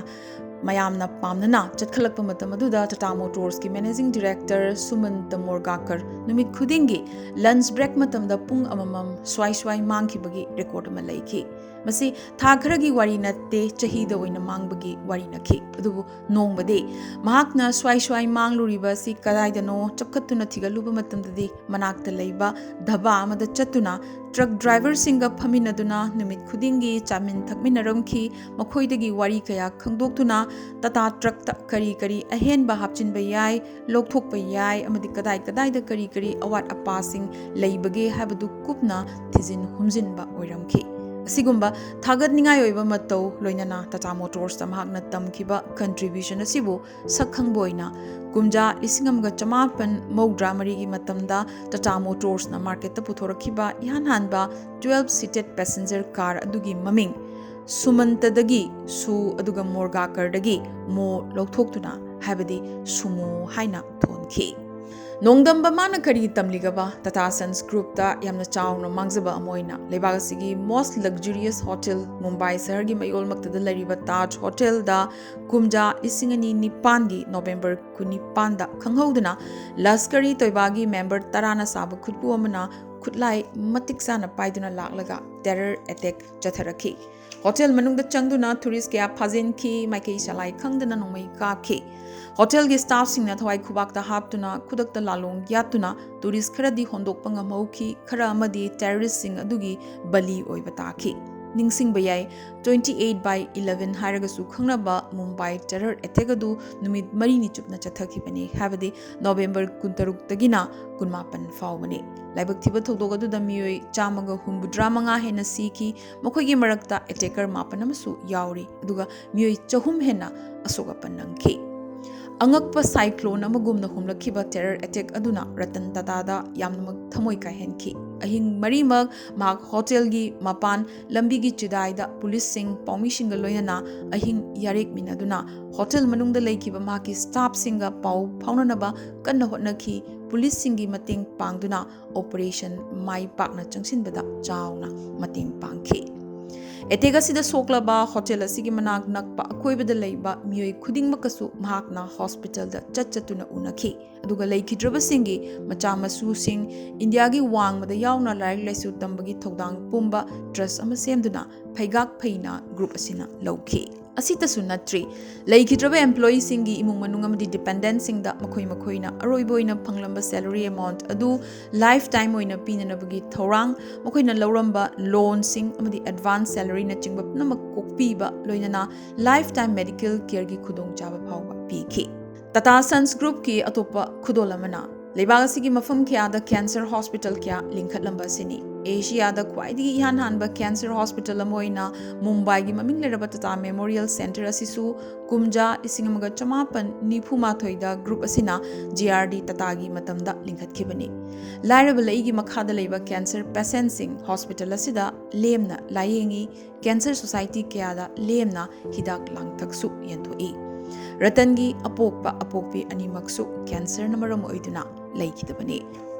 ꯃꯌꯥꯝꯅ ꯄꯥꯝꯅꯅ ꯆꯠꯈꯠꯂꯛꯄ ꯃꯇꯝ ꯑꯗꯨꯗ ꯇꯥꯇꯥ ꯃꯣꯇꯣꯔꯁꯀꯤ ꯃꯦꯅꯦꯖꯤꯡ ꯗꯤꯔꯦꯛꯇꯔ ꯁꯨꯃꯟꯇ ꯃꯣꯔꯒꯥꯀꯔ ꯅꯨꯃꯤꯠ ꯈꯨꯗꯤꯡꯒꯤ ꯂꯟꯆ ꯕ꯭ꯔꯦꯛ ꯃꯇꯝꯗ ꯄꯨꯡ ꯑꯃꯃꯝ ꯁ꯭ꯋꯥꯏ ꯁ꯭ꯋꯥꯏ ꯃꯥꯡꯈꯤꯕꯒꯤ ꯔꯦꯀꯣꯔꯗ ꯑꯃ ꯂꯩꯈꯤ꯫ ꯃꯁꯤ ꯊꯥ ꯈꯔꯒꯤ ꯋꯥꯔꯤ ꯅꯠꯇꯦ, ꯆꯍꯤꯗ ꯑꯣꯏꯅ ꯃꯥꯡꯕꯒꯤ ꯋꯥꯔꯤꯅꯈꯤ꯫ ꯑꯗꯨꯕꯨ ꯅꯣꯡꯃꯗꯤ ꯃꯍꯥꯛꯅ ꯁ꯭ꯋꯥꯏ ꯁ꯭ꯋꯥꯏ ꯃꯥꯡꯂꯨꯔꯤꯕ ꯑꯁꯤ ꯀꯗꯥꯏꯗꯅꯣ ꯆꯞꯈꯠꯇꯨꯅ ꯊꯤꯒꯠꯂꯨꯕ ꯃꯇꯝꯗꯗꯤ ꯃꯅꯥꯛꯇ ꯂꯩꯕ ꯙꯕꯥ ꯑꯃꯗ ꯆꯠꯇꯨꯅ ꯇ꯭ꯔꯛ ꯗ꯭ꯔꯥꯏꯚꯔꯁꯤꯡꯒ ꯐꯝꯃꯤꯟꯅꯗꯨꯅ ꯅꯨꯃꯤꯠ ꯈꯨꯗꯤꯡꯒꯤ ꯆꯥꯃꯤꯟ ꯊꯛꯃꯤꯟꯅꯔꯝꯈꯤ꯫ ꯃꯈꯣꯏꯗꯒꯤ ꯋꯥꯔꯤ ꯀꯌꯥ ꯈꯪꯗꯣꯛꯇꯨꯅ ꯇꯥꯇꯥ ꯇ꯭ꯔꯛꯇ ꯀꯔꯤ ꯀꯔꯤ ꯑꯍꯦꯟꯕ ꯍꯥꯞꯆꯤꯟꯕ ꯌꯥꯏ, ꯂꯧꯊꯣꯛꯄ ꯌꯥꯏ ꯑꯃꯗꯤ ꯀꯗꯥꯏ ꯀꯗꯥꯏꯗ ꯀꯔꯤ ꯀꯔꯤ ꯑꯋꯥꯠ ꯑꯄꯥꯁꯤꯡ ꯂꯩꯕꯒꯦ ꯍꯥꯏꯕꯗꯨ ꯀꯨꯞꯅ ꯊꯤꯖꯤꯟ ꯍꯨꯝꯖꯤꯟꯕ ꯑꯣꯏꯔꯝꯈꯤ꯫ ꯑꯁꯤꯒꯨꯝꯕ ꯊꯥꯒꯠꯅꯤꯡꯉꯥꯏ ꯑꯣꯏꯕ ꯃꯇꯧ ꯂꯣꯏꯅꯅ ꯇꯥꯇꯥ ꯃꯣꯇꯣꯔꯁꯇ ꯃꯍꯥꯛꯅ ꯇꯝꯈꯤꯕ ꯀꯟꯇ꯭ꯔꯤꯕ꯭ꯌꯨꯁꯟ ꯑꯁꯤꯕꯨ ꯁꯛ ꯈꯪꯕ ꯑꯣꯏꯅ ꯀꯨꯝꯖꯥ ꯂꯤꯁꯤꯡ ꯑꯃꯒ ꯆꯃꯥꯄꯟ ꯃꯧꯗ꯭ꯔꯥ ꯃꯔꯤꯒꯤ ꯃꯇꯝꯗ ꯇꯥꯇꯥ ꯃꯣꯇꯣꯔꯁꯅ ꯃꯥꯔꯀꯦꯠꯇ ꯄꯨꯊꯣꯔꯛꯈꯤꯕ ꯏꯍꯥꯟ ꯍꯥꯟꯕ ꯇ꯭ꯋꯦꯜꯐ ꯁꯤꯇꯦꯠ ꯄꯦꯁꯦꯟꯖꯔ ꯀꯥꯔ ꯑꯗꯨꯒꯤ ꯃꯃꯤꯡ ꯁꯨꯃꯟꯇꯗꯒꯤ ꯁꯨ ꯑꯗꯨꯒ ꯃꯣꯔꯒꯥꯀꯔꯗꯒꯤ ꯃꯣ ꯂꯧꯊꯣꯛꯇꯨꯅ, ꯍꯥꯏꯕꯗꯤ ꯁꯨꯃꯣ ꯍꯥꯏꯅ ꯊꯣꯟꯈꯤ꯫ ꯅꯣꯡꯗꯝꯕ ꯃꯥꯅ ꯀꯔꯤ ꯇꯝꯂꯤꯒꯕ? ꯇꯥꯇꯥ ꯁꯟꯁ ꯒ꯭ꯔꯨꯞꯇ ꯌꯥꯝꯅ ꯆꯥꯎꯅ ꯃꯥꯡꯖꯕ ꯑꯃ ꯑꯣꯏꯅ ꯂꯩꯕꯥꯛ ꯑꯁꯤꯒꯤ ꯃꯣꯁ ꯂꯛꯖꯨꯔꯤꯌꯁ ꯍꯣꯇꯦꯜ, ꯃꯨꯝꯕꯥꯏ ꯁꯍꯔꯒꯤ ꯃꯌꯣꯜꯃꯛꯇꯗ ꯂꯩꯔꯤꯕ ꯇꯥꯖ ꯍꯣꯇꯦꯜꯗ ꯀꯨꯝꯖꯥ ꯂꯤꯁꯤꯡ ꯑꯅꯤ ꯅꯤꯄꯥꯟꯒꯤ ꯅꯣꯕꯦꯝꯕꯔ ꯀꯨꯟꯅꯤꯄꯥꯟꯗ ꯈꯪꯍꯧꯗꯅ ꯂꯁꯀꯔꯤ ꯇꯣꯏꯕꯥꯒꯤ ꯃꯦꯝꯕꯔ ꯇꯔꯥꯅ ꯁꯥꯕ ꯈꯨꯠꯄꯨ ꯑꯃꯅ ꯈꯨꯠꯂꯥꯏ ꯃꯇꯤꯛ ꯆꯥꯅ ꯄꯥꯏꯗꯨꯅ ꯂꯥꯛꯂꯒ ꯇꯦꯔꯔ ꯑꯦꯇꯦꯛ ꯆꯠꯊꯔꯛꯈꯤ꯫ ꯍꯣꯇꯦꯜ ꯃꯅꯨꯡꯗ ꯆꯪꯗꯨꯅ ꯇꯨꯔꯤꯁ ꯀꯌꯥ ꯐꯥꯖꯤꯟꯈꯤ, ꯃꯥꯏꯀꯩ ꯁꯂꯥꯏ ꯈꯪꯗꯅ ꯅꯣꯡꯃꯩ ꯀꯥꯞꯈꯤ꯫ ꯍꯣꯇꯦꯜꯒꯤ ꯁ꯭ꯇꯥꯐꯁꯤꯡꯅ ꯊꯋꯥꯏ ꯈꯨꯕꯥꯛꯇ ꯍꯥꯞꯇꯨꯅ ꯈꯨꯗꯛꯇ ꯂꯥꯂꯣꯡ ꯌꯥꯠꯇꯨꯅ ꯇꯨꯔꯤꯁ ꯈꯔꯗꯤ ꯍꯣꯟꯗꯣꯛꯄ ꯉꯝꯍꯧꯈꯤ, ꯈꯔ ꯑꯃꯗꯤ ꯇꯦꯔꯔꯤꯁꯁꯤꯡ ꯑꯗꯨꯒꯤ ꯕꯂꯤ ꯑꯣꯏꯕ ꯇꯥꯈꯤ꯫ ꯅꯤꯡꯁꯤꯡꯕ ꯌꯥꯏ, twenty eight by eleven ꯍꯥꯏꯔꯒꯁꯨ ꯈꯪꯅꯕ ꯃꯨꯝꯕꯥꯏ ꯇꯦꯔꯔ ꯑꯦꯇꯦꯛ ꯑꯗꯨ ꯅꯨꯃꯤꯠ ꯃꯔꯤꯅꯤ ꯆꯨꯞꯅ ꯆꯠꯊꯈꯤꯕꯅꯤ, ꯍꯥꯏꯕꯗꯤ ꯅꯣꯕꯦꯝꯕꯔ ꯀꯨꯟꯇꯔꯨꯛꯇꯒꯤꯅ ꯀꯨꯟꯃꯥꯄꯟ ꯐꯥꯎꯕꯅꯤ꯫ ꯂꯥꯏꯕꯛ ꯊꯤꯕ ꯊꯧꯗꯣꯛ ꯑꯗꯨꯗ ꯃꯤꯑꯣꯏ ꯆꯥꯝꯃꯒ ꯍꯨꯝꯐꯨꯇꯔꯥ ꯃꯉꯥ ꯍꯦꯟꯅ ꯁꯤꯈꯤ, ꯃꯈꯣꯏꯒꯤ ꯃꯔꯛꯇ ꯑꯦꯇꯦꯀꯔ ꯃꯥꯄꯟ ꯑꯃꯁꯨ ꯌꯥꯎꯔꯤ, ꯑꯗꯨꯒ ꯃꯤꯑꯣꯏ ꯆꯍꯨꯝ ꯍꯦꯟꯅ ꯑꯁꯣꯛ ꯑꯄꯟ ꯅꯪꯈꯤ꯫ ꯑꯉꯛꯄ ꯁꯥꯏꯀ꯭ꯂꯣꯟ ꯑꯃꯒꯨꯝꯅ ꯍꯨꯝꯂꯛꯈꯤꯕ ꯇꯦꯔꯔ ꯑꯦꯇꯦꯛ ꯑꯗꯨꯅ ꯔꯇꯟ ꯇꯥꯇꯥꯗ ꯌꯥꯝꯅꯃꯛ ꯊꯃꯣꯏ ꯀꯥꯏꯍꯟꯈꯤ꯫ ꯑꯍꯤꯡ ꯃꯔꯤꯃꯛ ꯃꯍꯥꯛ ꯍꯣꯇꯦꯜꯒꯤ ꯃꯄꯥꯟ ꯂꯝꯕꯤꯒꯤ ꯆꯤꯗꯥꯏꯗ ꯄꯨꯂꯤꯁꯁꯤꯡ, ꯄꯥꯎꯃꯤꯁꯤꯡꯒ ꯂꯣꯏꯅꯅ ꯑꯍꯤꯡ ꯌꯥꯔꯦꯛꯃꯤꯟꯅꯗꯨꯅ ꯍꯣꯇꯦꯜ ꯃꯅꯨꯡꯗ ꯂꯩꯈꯤꯕ ꯃꯍꯥꯛꯀꯤ ꯁ꯭ꯇꯥꯐꯁꯤꯡꯒ ꯄꯥꯎ ꯐꯥꯎꯅꯅꯕ ꯀꯟꯅ ꯍꯣꯠꯅꯈꯤ꯫ ꯄꯨꯂꯤꯁꯁꯤꯡꯒꯤ ꯃꯇꯦꯡ ꯄꯥꯡꯗꯨꯅ ꯑꯣꯄꯔꯦꯁꯟ ꯃꯥꯏ ꯄꯥꯛꯅ ꯆꯪꯁꯤꯟꯕꯗ ꯆꯥꯎꯅ ꯃꯇꯦꯡ ꯄꯥꯡꯈꯤ꯫ ꯑꯦꯇꯦꯛ ꯑꯁꯤꯗ ꯁꯣꯛꯂꯕ ꯍꯣꯇꯦꯜ ꯑꯁꯤꯒꯤ ꯃꯅꯥꯛ ꯅꯛꯄ ꯑꯀꯣꯏꯕꯗ ꯂꯩꯕ ꯃꯤꯑꯣꯏ ꯈꯨꯗꯤꯡꯃꯛꯀꯁꯨ ꯃꯍꯥꯛꯅ ꯍꯣꯁꯄꯤꯇꯥꯜꯗ ꯆꯠ ꯆꯠꯇꯨꯅ ꯎꯅꯈꯤ꯫ ꯑꯗꯨꯒ ꯂꯩꯈꯤꯗ꯭ꯔꯕꯁꯤꯡꯒꯤ ꯃꯆꯥ ꯃꯁꯨꯁꯤꯡ ꯏꯟꯗꯤꯌꯥꯒꯤ ꯋꯥꯡꯃꯗ ꯌꯥꯎꯅ ꯂꯥꯏꯔꯤꯛ ꯂꯥꯏꯁꯨ ꯇꯝꯕꯒꯤ ꯊꯧꯗꯥꯡ ꯄꯨꯝꯕ ꯇ꯭ꯔꯁ ꯑꯃ ꯁꯦꯝꯗꯨꯅ ꯐꯩꯒꯥꯛ ꯐꯩꯅ ꯒ꯭ꯔꯨꯞ ꯑꯁꯤꯅ ꯂꯧꯈꯤ꯫ ꯑꯁꯤꯇꯁꯨ ꯅꯠꯇ꯭ꯔꯤ, ꯂꯩꯈꯤꯗ꯭ꯔꯕ ꯑꯦꯝꯄ꯭ꯂꯣꯌꯤꯁꯤꯡꯒꯤ ꯏꯃꯨꯡ ꯃꯅꯨꯡ ꯑꯃꯗꯤ ꯗꯤꯄꯦꯟꯗꯦꯟꯠꯁꯤꯡꯗ ꯃꯈꯣꯏ ꯃꯈꯣꯏꯅ ꯑꯔꯣꯏꯕ ꯑꯣꯏꯅ ꯐꯪꯂꯝꯕ ꯁꯦꯂꯔꯤ ꯑꯦꯃꯥꯎꯟꯠ ꯑꯗꯨ ꯂꯥꯏꯐ ꯇꯥꯏꯝ ꯑꯣꯏꯅ ꯄꯤꯅꯅꯕꯒꯤ ꯊꯧꯔꯥꯡ, ꯃꯈꯣꯏꯅ ꯂꯧꯔꯝꯕ ꯂꯣꯟꯁꯤꯡ ꯑꯃꯗꯤ ꯑꯦꯗꯚꯥꯟꯁ ꯁꯦꯂꯔꯤꯅꯆꯤꯡꯕ ꯄꯨꯝꯅꯃꯛ ꯀꯣꯛꯄꯤꯕ, ꯂꯣꯏꯅꯅ ꯂꯥꯏꯐ ꯇꯥꯏꯝ ꯃꯦꯗꯤꯀꯦꯜ ꯀꯦꯌꯔꯒꯤ ꯈꯨꯗꯣꯡꯆꯥꯕ ꯐꯥꯎꯕ ꯄꯤꯈꯤ꯫ ꯇꯥꯇꯥ ꯁꯟꯁ ꯒ꯭ꯔꯨꯞꯀꯤ ꯑꯇꯣꯞꯄ ꯈꯨꯗꯣꯜ ꯑꯃꯅ ꯂꯩꯕꯥꯛ ꯑꯁꯤꯒꯤ ꯃꯐꯝ ꯀꯌꯥꯗ ꯀꯦꯟꯁꯔ ꯍꯣꯁꯄꯤꯇꯥꯜ ꯀꯌꯥ ꯂꯤꯡꯈꯠꯂꯝꯕ ꯑꯁꯤꯅꯤ꯫ ꯑꯦꯁꯤꯌꯥꯗ ꯈ꯭ꯋꯥꯏꯗꯒꯤ ꯏꯍꯥꯟ ꯍꯥꯟꯕ ꯀꯦꯟꯁꯔ ꯍꯣꯁꯄꯤꯇꯥꯜ ꯑꯃ ꯑꯣꯏꯅ ꯃꯨꯝꯕꯥꯏꯒꯤ ꯃꯃꯤꯡ ꯂꯩꯔꯕ ꯇꯥꯇꯥ ꯃꯦꯃꯣꯔꯤꯌꯦꯜ ꯁꯦꯟꯇꯔ ꯑꯁꯤꯁꯨ ꯀꯨꯝꯖꯥ ꯂꯤꯁꯤꯡ ꯑꯃꯒ ꯆꯃꯥꯄꯟ ꯅꯤꯐꯨ ꯃꯥꯊꯣꯏꯗ ꯒ꯭ꯔꯨꯞ ꯑꯁꯤꯅ ꯖꯦ ꯑꯥꯔ ꯗꯤ ꯇꯥꯇꯥꯒꯤ ꯃꯇꯝꯗ ꯂꯤꯡꯈꯠꯈꯤꯕꯅꯤ꯫ ꯂꯥꯏꯔꯕ ꯂꯩꯒꯤ ꯃꯈꯥꯗ ꯂꯩꯕ ꯀꯦꯟꯁꯔ ꯄꯦꯁꯦꯟꯠꯁꯤꯡ ꯍꯣꯁꯄꯤꯇꯥꯜ ꯑꯁꯤꯗ ꯂꯦꯝꯅ ꯂꯥꯌꯦꯡꯉꯤ꯫ ꯀꯦꯟꯁꯔ ꯁꯣꯁꯥꯏꯇꯤ ꯀꯌꯥꯗ ꯂꯦꯝꯅ ꯍꯤꯗꯥꯛ ꯂꯥꯡꯊꯛꯁꯨ ꯌꯦꯟꯊꯣꯛꯏ꯫ ꯔꯇꯟꯒꯤ ꯑꯄꯣꯛꯄ ꯑꯄꯣꯛꯄꯤ ꯑꯅꯤꯃꯛꯁꯨ ꯀꯦꯟꯁꯔꯅ ꯃꯔꯝ ꯑꯣꯏꯗꯨꯅ ꯂꯩꯈꯤꯗꯕꯅꯤ꯫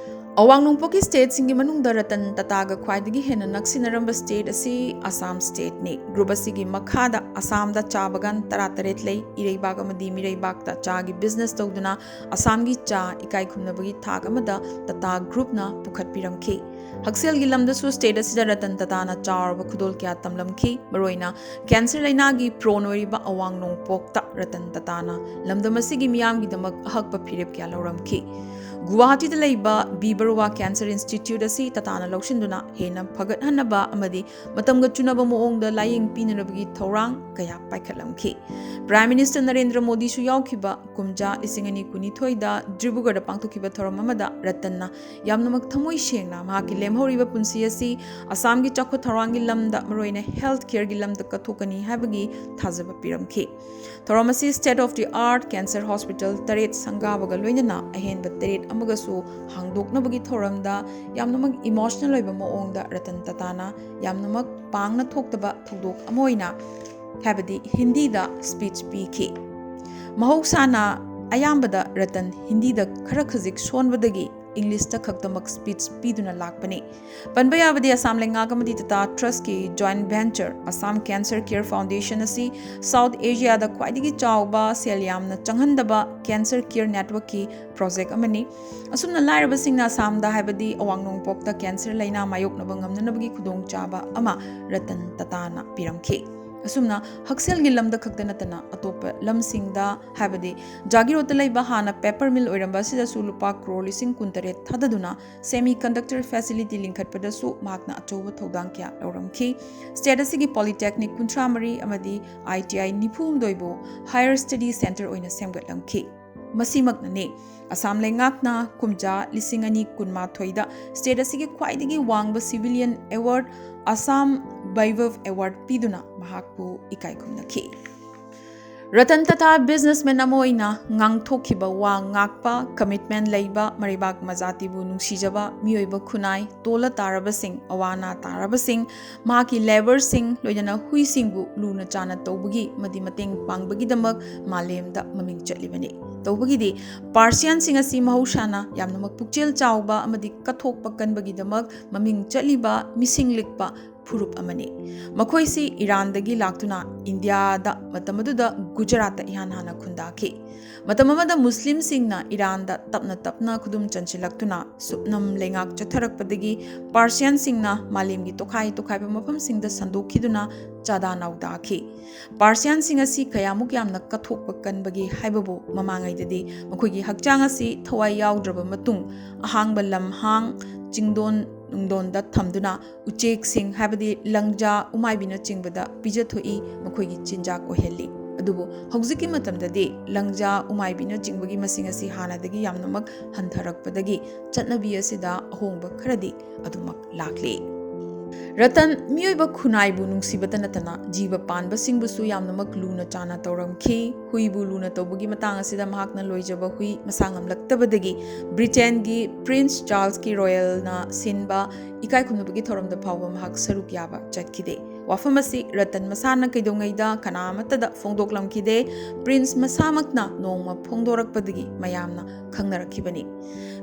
ꯑꯋꯥꯡ ꯅꯣꯡꯄꯣꯛꯀꯤ ꯁ꯭ꯇꯦꯠꯁꯤꯡꯒꯤ ꯃꯅꯨꯡꯗ ꯔꯇꯟ ꯇꯥꯇꯥꯒ ꯈ꯭ꯋꯥꯏꯗꯒꯤ ꯍꯦꯟꯅ ꯅꯛꯁꯤꯟꯅꯔꯝꯕ ꯁ꯭ꯇꯦꯠ ꯑꯁꯤ ꯑꯁꯥꯝ ꯁ꯭ꯇꯦꯠꯅꯤ꯫ ꯒ꯭ꯔꯨꯞ ꯑꯁꯤꯒꯤ ꯃꯈꯥꯗ ꯑꯁꯥꯝꯗ ꯆꯥ ꯕꯒꯥꯟ ꯇꯔꯥꯇꯔꯦꯠ ꯂꯩ꯫ ꯏꯔꯩꯕꯥꯛ ꯑꯃꯗꯤ ꯃꯤꯔꯩꯕꯥꯛꯇ ꯆꯥꯒꯤ ꯕꯤꯖꯤꯅꯦꯁ ꯇꯧꯗꯨꯅ ꯑꯁꯥꯝꯒꯤ ꯆꯥ ꯏꯀꯥꯏ ꯈꯨꯝꯅꯕꯒꯤ ꯊꯥꯛ ꯑꯃꯗ ꯇꯥꯇꯥ ꯒ꯭ꯔꯨꯞꯅ ꯄꯨꯈꯠꯄꯤꯔꯝꯈꯤ꯫ ꯍꯛꯁꯦꯜꯒꯤ ꯂꯝꯗꯁꯨ ꯁ꯭ꯇꯦꯠ ꯑꯁꯤꯗ ꯔꯇꯟ ꯇꯥꯇꯥꯅ ꯆꯥꯎꯔꯕ ꯈꯨꯗꯣꯜ ꯀꯌꯥ ꯇꯝꯂꯝꯈꯤ꯫ ꯃꯔꯨꯑꯣꯏꯅ ꯀꯦꯟꯁꯔ ꯂꯩꯅꯥꯒꯤ ꯄ꯭ꯔꯣꯟ ꯑꯣꯏꯔꯤꯕ ꯑꯋꯥꯡ ꯅꯣꯡꯄꯣꯛꯇ ꯔꯇꯟ ꯇꯥꯇꯥꯅ ꯂꯝꯗꯝ ꯑꯁꯤꯒꯤ ꯃꯤꯌꯥꯝꯒꯤꯗꯃꯛ ꯑꯍꯛꯄ ꯐꯤꯔꯦꯞ ꯀꯌꯥ ꯂꯧꯔꯝꯈꯤ꯫ ꯒꯨꯋꯥꯍꯥꯇꯤꯗ ꯂꯩꯕ ꯕꯤ ꯕꯔꯨꯋꯥ ꯀꯦꯟꯁꯔ ꯏꯟꯁꯇꯤꯇ꯭ꯌꯨꯠ ꯑꯁꯤ ꯇꯥꯇꯥꯅ ꯂꯧꯁꯤꯟꯗꯨꯅ ꯍꯦꯟꯅ ꯐꯒꯠꯍꯟꯅꯕ ꯑꯃꯗꯤ ꯃꯇꯝꯒ ꯆꯨꯅꯕ ꯃꯑꯣꯡꯗ ꯂꯥꯌꯦꯡ ꯄꯤꯅꯅꯕꯒꯤ ꯊꯧꯔꯥꯡ ꯀꯌꯥ ꯄꯥꯏꯈꯠꯂꯝꯈꯤ꯫ ꯄ꯭ꯔꯥꯏꯝ ꯃꯤꯅꯤꯁꯇꯔ ꯅꯔꯦꯟꯗ꯭ꯔ ꯃꯣꯗꯤꯁꯨ ꯌꯥꯎꯈꯤꯕ ꯀꯨꯝꯖꯥ ꯂꯤꯁꯤꯡ ꯑꯅꯤ ꯀꯨꯟꯅꯤꯊꯣꯏꯗ ꯗꯤꯕ꯭ꯔꯨꯒꯔꯗ ꯄꯥꯡꯊꯣꯛꯈꯤꯕ ꯊꯧꯔꯝ ꯑꯃꯗ ꯔꯇꯟꯅ ꯌꯥꯝꯅꯃꯛ ꯊꯃꯣꯏ ꯁꯦꯡꯅ ꯃꯍꯥꯛꯀꯤ ꯂꯦꯝꯍꯧꯔꯤꯕ ꯄꯨꯟꯁꯤ ꯑꯁꯤ ꯑꯁꯥꯝꯒꯤ ꯆꯥꯎꯈꯠ ꯊꯧꯔꯥꯡꯒꯤ ꯂꯝꯗ, ꯃꯔꯨꯑꯣꯏꯅ ꯍꯦꯜꯊ ꯀꯦꯌꯔꯒꯤ ꯂꯝꯗ ꯀꯠꯊꯣꯛꯀꯅꯤ ꯍꯥꯏꯕꯒꯤ ꯊꯥꯖꯕ ꯄꯤꯔꯝꯈꯤ꯫ ꯊꯧꯔꯝ ꯑꯁꯤ state of the art cancer hospital ꯇꯔꯦꯠ ꯁꯪꯒꯥꯕꯒ ꯂꯣꯏꯅꯅ ꯑꯍꯦꯟꯕ ꯇꯔꯦꯠ ꯑꯃꯒꯁꯨ ꯍꯥꯡꯗꯣꯛꯅꯕꯒꯤ ꯊꯧꯔꯝꯗ ꯌꯥꯝꯅꯃꯛ emotional ꯑꯣꯏꯕ ꯃꯑꯣꯡꯗ ꯔꯇꯟ ꯇꯇꯥꯅ ꯌꯥꯝꯅꯃꯛ ꯄꯥꯡꯅ ꯊꯣꯛꯇꯕ ꯊꯧꯗꯣꯛ ꯑꯃ ꯑꯣꯏꯅ, ꯍꯥꯏꯕꯗꯤ ꯍꯤꯟꯗꯤꯗ speech ꯄꯤꯈꯤ꯫ ꯃꯍꯧꯁꯥꯅ ꯑꯌꯥꯝꯕꯗ ꯔꯇꯟ ꯍꯤꯟꯗꯤꯗ ꯈꯔ ꯈꯖꯤꯛ ꯁꯣꯟꯕꯗꯒꯤ ꯏꯪꯂꯤꯁꯇ ꯈꯛꯇꯃꯛ speech ꯄꯤꯗꯨꯅ ꯂꯥꯛꯄꯅꯤ꯫ ꯄꯟꯕ ꯌꯥꯕꯗꯤ ꯑꯁꯥꯝ ꯂꯩꯉꯥꯛ ꯑꯃꯗꯤ ꯇꯇꯥ ꯇ꯭ꯔꯁꯀꯤ joint venture Assam Cancer Care Foundation ꯑꯁꯤ South Asiaꯗ ꯈ꯭ꯋꯥꯏꯗꯒꯤ ꯆꯥꯎꯕ, ꯁꯦꯜ ꯌꯥꯝꯅ ꯆꯪꯍꯟꯗꯕ cancer care networkꯀꯤ project ꯑꯃꯅꯤ꯫ ꯑꯁꯨꯝꯅ ꯂꯥꯏꯔꯕꯁꯤꯡꯅ ꯑꯁꯥꯝꯗ, ꯍꯥꯏꯕꯗꯤ ꯑꯋꯥꯡ ꯅꯣꯡꯄꯣꯛꯇ cancer ꯂꯩꯅꯥ ꯃꯥꯌꯣꯛꯅꯕ ꯉꯝꯅꯅꯕꯒꯤ ꯈꯨꯗꯣꯡꯆꯥꯕ ꯑꯃ ꯔꯇꯟ ꯇꯇꯥꯅ ꯄꯤꯔꯝꯈꯤ꯫ ꯑꯁꯨꯝꯅ ꯍꯛꯁꯦꯜꯒꯤ ꯂꯝꯗ ꯈꯛꯇ ꯅꯠꯇꯅ ꯑꯇꯣꯞꯄ ꯂꯝꯁꯤꯡꯗ, ꯍꯥꯏꯕꯗꯤ ꯖꯥꯒꯤꯔꯣꯠꯇ ꯂꯩꯕ ꯍꯥꯟꯅ paper mill ꯑꯣꯏꯔꯝꯕ ꯑꯁꯤꯗꯁꯨ ꯂꯨꯄꯥ ꯀ꯭ꯔꯣꯔ ꯂꯤꯁꯤꯡ ꯀꯨꯟꯇꯔꯦꯠ ꯊꯥꯗꯗꯨꯅ semiconductor facility ꯂꯤꯡꯈꯠꯄꯗꯁꯨ ꯃꯍꯥꯛꯅ ꯑꯆꯧꯕ ꯊꯧꯗꯥꯡ ꯀꯌꯥ ꯂꯧꯔꯝꯈꯤ꯫ State ꯑꯁꯤꯒꯤ polytechnic ꯀꯨꯟꯊ꯭ꯔꯥ ꯃꯔꯤ ꯑꯃꯗꯤ I T I ꯅꯤꯐꯨ ꯍꯨꯝꯗꯣꯏꯕꯨ higher study centre ꯑꯣꯏꯅ ꯁꯦꯝꯒꯠꯂꯝꯈꯤ꯫ ꯃꯁꯤꯃꯛꯅꯅꯤ, ꯑꯁꯥꯝ ꯂꯩꯉꯥꯛꯅ ꯀꯨꯝꯖꯥ ꯂꯤꯁꯤꯡ ꯑꯅꯤ ꯀꯨꯟꯃꯥꯊꯣꯏꯗ state ꯑꯁꯤꯒꯤ ꯈ꯭ꯋꯥꯏꯗꯒꯤ ꯋꯥꯡꯕ civilian award Assam Vaibhav Award ꯄꯤꯗꯨꯅ ꯃꯍꯥꯛꯄꯨ ꯏꯀꯥꯏ ꯈꯨꯝꯅꯈꯤ꯫ ꯔꯇꯟ ꯇꯇꯥ businessman ꯑꯃ ꯑꯣꯏꯅ ꯉꯥꯡꯊꯣꯛꯈꯤꯕ ꯋꯥ ꯉꯥꯛꯄ, commitment ꯂꯩꯕ, ꯃꯔꯩꯕꯥꯛ ꯃꯖꯥꯇꯤꯕꯨ ꯅꯨꯡꯁꯤꯖꯕ, ꯃꯤꯑꯣꯏꯕ ꯈꯨꯟꯅꯥꯏ, ꯇꯣꯜꯂ ꯇꯥꯔꯕꯁꯤꯡ, ꯑꯋꯥ ꯑꯅꯥ ꯇꯥꯔꯕꯁꯤꯡ, ꯃꯍꯥꯛꯀꯤ labourꯁꯤꯡ, ꯂꯣꯏꯅꯅ ꯍꯨꯏꯁꯤꯡꯕꯨ ꯂꯨꯅ ꯆꯥꯅ ꯇꯧꯕꯒꯤ ꯑꯃꯗꯤ ꯃꯇꯦꯡ ꯄꯥꯡꯕꯒꯤꯗꯃꯛ ꯃꯥꯂꯦꯝꯗ ꯃꯃꯤꯡ ꯆꯠꯂꯤꯕꯅꯤ꯫ ꯇꯧꯕꯒꯤꯗꯤ Persianꯁꯤꯡ ꯑꯁꯤ ꯃꯍꯧꯁꯥꯅ ꯌꯥꯝꯅꯃꯛ ꯄꯨꯛꯆꯦꯜ ꯆꯥꯎꯕ ꯑꯃꯗꯤ ꯀꯠꯊꯣꯛꯄ ꯀꯟꯕꯒꯤꯗꯃꯛ ꯃꯃꯤꯡ ꯆꯠꯂꯤꯕ ꯃꯤꯁꯤꯡ ꯂꯤꯛꯄ ꯐꯨꯔꯨꯞ ꯑꯃꯅꯤ꯫ ꯃꯈꯣꯏꯁꯤ ꯏꯔꯥꯟꯗꯒꯤ ꯂꯥꯛꯇꯨꯅ ꯏꯟꯗꯤꯌꯥꯗ, ꯃꯇꯝ ꯑꯗꯨꯗ ꯒꯨꯖꯔꯥꯠꯇ ꯏꯍꯥꯟ ꯍꯥꯟꯅ ꯈꯨꯟꯗꯥꯈꯤ꯫ ꯃꯇꯝ ꯑꯃꯗ ꯃꯨꯁꯂꯤꯝꯁꯤꯡꯅ ꯏꯔꯥꯟꯗ ꯇꯞꯅ ꯇꯞꯅ ꯈꯨꯗꯨꯝ ꯆꯟꯁꯤꯜꯂꯛꯇꯨꯅ ꯁꯨꯞꯅꯝ ꯂꯩꯉꯥꯛ ꯆꯠꯊꯔꯛꯄꯗꯒꯤ Persianꯁꯤꯡꯅ ꯃꯥꯂꯦꯝꯒꯤ ꯇꯣꯈꯥꯏ ꯇꯣꯈꯥꯏꯕ ꯃꯐꯝꯁꯤꯡꯗ ꯁꯟꯗꯣꯛꯈꯤꯗꯨꯅ ꯆꯥꯗꯥ ꯅꯥꯎꯗꯥꯈꯤ꯫ Persianꯁꯤꯡ ꯑꯁꯤ ꯀꯌꯥꯃꯨꯛ ꯌꯥꯝꯅ ꯀꯠꯊꯣꯛꯄ ꯀꯟꯕꯒꯦ ꯍꯥꯏꯕꯕꯨ, ꯃꯃꯥꯡꯉꯩꯗꯗꯤ ꯃꯈꯣꯏꯒꯤ ꯍꯛꯆꯥꯡ ꯑꯁꯤ ꯊꯋꯥꯏ ꯌꯥꯎꯗ꯭ꯔꯕ ꯃꯇꯨꯡ ꯑꯍꯥꯡꯕ ꯂꯝꯍꯥꯡ, ꯆꯤꯡꯗꯣꯟ ꯅꯨꯡꯗꯣꯟꯗ ꯊꯝꯗꯨꯅ ꯎꯆꯦꯛꯁꯤꯡ, ꯍꯥꯏꯕꯗꯤ ꯂꯪꯖꯥ, ꯎꯃꯥꯏꯕꯤꯅꯆꯤꯡꯕꯗ ꯄꯤꯖꯊꯣꯛꯏ, ꯃꯈꯣꯏꯒꯤ ꯆꯤꯟꯖꯥꯛ ꯑꯣꯏꯍꯜꯂꯤ꯫ ꯑꯗꯨꯕꯨ ꯍꯧꯖꯤꯛꯀꯤ ꯃꯇꯝꯗꯗꯤ ꯂꯪꯖꯥ, ꯎꯃꯥꯏꯕꯤꯅꯆꯤꯡꯕꯒꯤ ꯃꯁꯤꯡ ꯑꯁꯤ ꯍꯥꯟꯅꯗꯒꯤ ꯌꯥꯝꯅꯃꯛ ꯍꯟꯊꯔꯛꯄꯗꯒꯤ ꯆꯠꯅꯕꯤ ꯑꯁꯤꯗ ꯑꯍꯣꯡꯕ ꯈꯔꯗꯤ ꯑꯗꯨꯃꯛ ꯂꯥꯛꯂꯤ꯫ ꯔꯇꯟ ꯃꯤꯑꯣꯏꯕ ꯈꯨꯟꯅꯥꯏꯕꯨ ꯅꯨꯡꯁꯤꯕꯇ ꯅꯠꯇꯅ ꯖꯤꯕ ꯄꯥꯟꯕꯁꯤꯡꯕꯨꯁꯨ ꯌꯥꯝꯅꯃꯛ ꯂꯨꯅ ꯆꯥꯅ ꯇꯧꯔꯝꯈꯤ꯫ ꯍꯨꯏꯕꯨ ꯂꯨꯅ ꯇꯧꯕꯒꯤ ꯃꯇꯥꯡ ꯑꯁꯤꯗ ꯃꯍꯥꯛꯅ ꯂꯣꯏꯖꯕ ꯍꯨꯏ ꯃꯁꯥ ꯉꯝꯂꯛꯇꯕꯗꯒꯤ ꯕ꯭ꯔꯤꯇꯦꯟꯒꯤ ꯄ꯭ꯔꯤꯟꯁ ꯆꯥꯔꯜꯁꯀꯤ ꯔꯣꯌꯦꯜꯅ ꯁꯤꯟꯕ ꯏꯀꯥꯏ ꯈꯨꯝꯅꯕꯒꯤ ꯊꯧꯔꯝꯗ ꯐꯥꯎꯕ ꯃꯍꯥꯛ ꯁꯔꯨꯛ ꯌꯥꯕ ꯆꯠꯈꯤꯗꯦ꯫ ꯋꯥꯐꯝ ꯑꯁꯤ ꯔꯇꯟ ꯃꯁꯥꯅ ꯀꯩꯗꯧꯉꯩꯗ ꯀꯅꯥ ꯑꯃꯠꯇꯗ ꯐꯣꯡꯗꯣꯛꯂꯝꯈꯤꯗꯦ꯫ ꯄ꯭ꯔꯤꯟꯁ ꯃꯁꯥꯃꯛꯅ ꯅꯣꯡꯃ ꯐꯣꯡꯗꯣꯔꯛꯄꯗꯒꯤ ꯃꯌꯥꯝꯅ ꯈꯪꯅꯔꯛꯈꯤꯕꯅꯤ꯫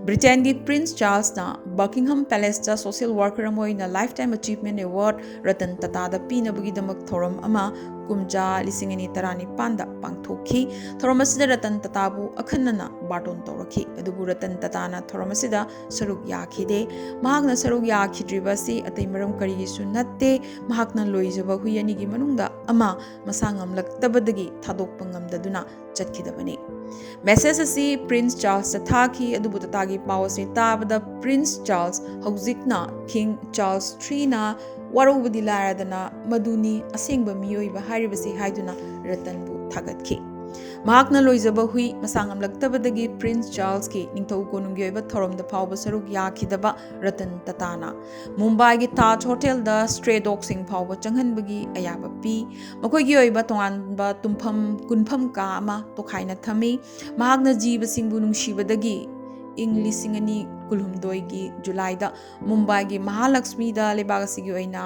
ꯕ꯭ꯔꯤꯇꯦꯟꯒꯤ ꯄ꯭ꯔꯤꯟꯁ ꯆꯥꯔꯜꯁꯅ ꯕꯀꯤꯡꯍꯝ ꯄꯦꯂꯦꯁꯇ ꯁꯣꯁꯤꯌꯦꯜ ꯋꯥꯔꯀꯔ ꯑꯃ ꯑꯣꯏꯅ ꯂꯥꯏꯐ ꯇꯥꯏꯝ ꯑꯆꯤꯚꯃꯦꯟ ꯑꯦꯋꯥꯔꯗ ꯔꯇꯟ ꯇꯥꯇꯥꯗ ꯄꯤꯅꯕꯒꯤꯗꯃꯛ ꯊꯧꯔꯝ ꯑꯃ ꯀꯨꯝꯖꯥ ꯂꯤꯁꯤꯡ ꯑꯅꯤ ꯇꯔꯥꯅꯤꯄꯥꯟꯗ ꯄꯥꯡꯊꯣꯛꯈꯤ꯫ ꯊꯧꯔꯝ ꯑꯁꯤꯗ ꯔꯇꯟ ꯇꯥꯇꯥꯕꯨ ꯑꯈꯟꯅꯅ ꯕꯥꯔꯇꯣꯟ ꯇꯧꯔꯛꯈꯤ꯫ ꯑꯗꯨꯕꯨ ꯔꯇꯟ ꯇꯥꯇꯥꯅ ꯊꯧꯔꯝ ꯑꯁꯤꯗ ꯁꯔꯨꯛ ꯌꯥꯈꯤꯗꯦ꯫ ꯃꯍꯥꯛꯅ ꯁꯔꯨꯛ ꯌꯥꯈꯤꯗ꯭ꯔꯤꯕ ꯑꯁꯤ ꯑꯇꯩ ꯃꯔꯝ ꯀꯔꯤꯒꯤꯁꯨ ꯅꯠꯇꯦ, ꯃꯍꯥꯛꯅ ꯂꯣꯏꯖꯕ ꯍꯨꯏ ꯑꯅꯤꯒꯤ ꯃꯅꯨꯡꯗ ꯑꯃ ꯃꯁꯥ ꯉꯝꯂꯛꯇꯕꯗꯒꯤ ꯊꯥꯗꯣꯛꯄ ꯉꯝꯗꯗꯨꯅ ꯆꯠꯈꯤꯗꯕꯅꯤ꯫ ꯃꯦꯁꯦꯖ ꯑꯁꯤ ꯄ꯭ꯔꯤꯟꯁ ꯆꯥꯔꯜꯁꯇ ꯊꯥꯈꯤ, ꯑꯗꯨꯕꯨ ꯇꯥꯇꯥꯒꯤ ꯄꯥꯎ ꯑꯁꯤ ꯇꯥꯕꯗ ꯄ꯭ꯔꯤꯟꯁ ꯆꯥꯔꯜꯁ, ꯍꯧꯖꯤꯛꯅ ꯀꯤꯡ ꯆꯥꯔꯜꯁ ꯊ꯭ꯔꯤꯅ ꯋꯥꯔꯧꯕꯗꯤ ꯂꯥꯏꯔꯗꯅ ꯃꯗꯨꯅꯤ ꯑꯁꯦꯡꯕ ꯃꯤꯑꯣꯏꯕ ꯍꯥꯏꯔꯤꯕꯁꯤ ꯍꯥꯏꯗꯨꯅ ꯔꯇꯟꯕꯨ ꯊꯥꯒꯠꯈꯤ꯫ ꯃꯍꯥꯛꯅ ꯂꯣꯏꯖꯕ ꯍꯨꯏ ꯃꯁꯥ ꯉꯝꯂꯛꯇꯕꯗꯒꯤ ꯄ꯭ꯔꯤꯟꯁ ꯆꯥꯔꯜꯁꯀꯤ ꯅꯤꯡꯊꯧ ꯀꯣꯅꯨꯡꯒꯤ ꯑꯣꯏꯕ ꯊꯧꯔꯝꯗ ꯐꯥꯎꯕ ꯁꯔꯨꯛ ꯌꯥꯈꯤꯗꯕ ꯔꯇꯟ ꯇꯥꯇꯥꯅ ꯃꯨꯝꯕꯥꯏꯒꯤ ꯇꯥꯖ ꯍꯣꯇꯦꯜꯗ ꯁ꯭ꯇ꯭ꯔꯦ ꯗꯣꯒꯁꯤꯡ ꯐꯥꯎꯕ ꯆꯪꯍꯟꯕꯒꯤ ꯑꯌꯥꯕ ꯄꯤ꯫ ꯃꯈꯣꯏꯒꯤ ꯑꯣꯏꯕ ꯇꯣꯉꯥꯟꯕ ꯇꯨꯝꯐꯝ ꯀꯨꯟꯐꯝ ꯀꯥ ꯑꯃ ꯇꯣꯈꯥꯏꯅ ꯊꯝꯃꯤ꯫ ꯃꯍꯥꯛꯅ ꯖꯤꯕꯁꯤꯡꯕꯨ ꯅꯨꯡꯁꯤꯕꯗꯒꯤ ꯏꯪ ꯂꯤꯁꯤꯡ ꯑꯅꯤ ꯀꯨꯟꯍꯨꯝꯗꯣꯏꯒꯤ ꯖꯨꯂꯥꯏꯗ ꯃꯨꯝꯕꯥꯏꯒꯤ ꯃꯍꯥꯂꯛꯁꯃꯤꯗ ꯂꯩꯕꯥꯛ ꯑꯁꯤꯒꯤ ꯑꯣꯏꯅ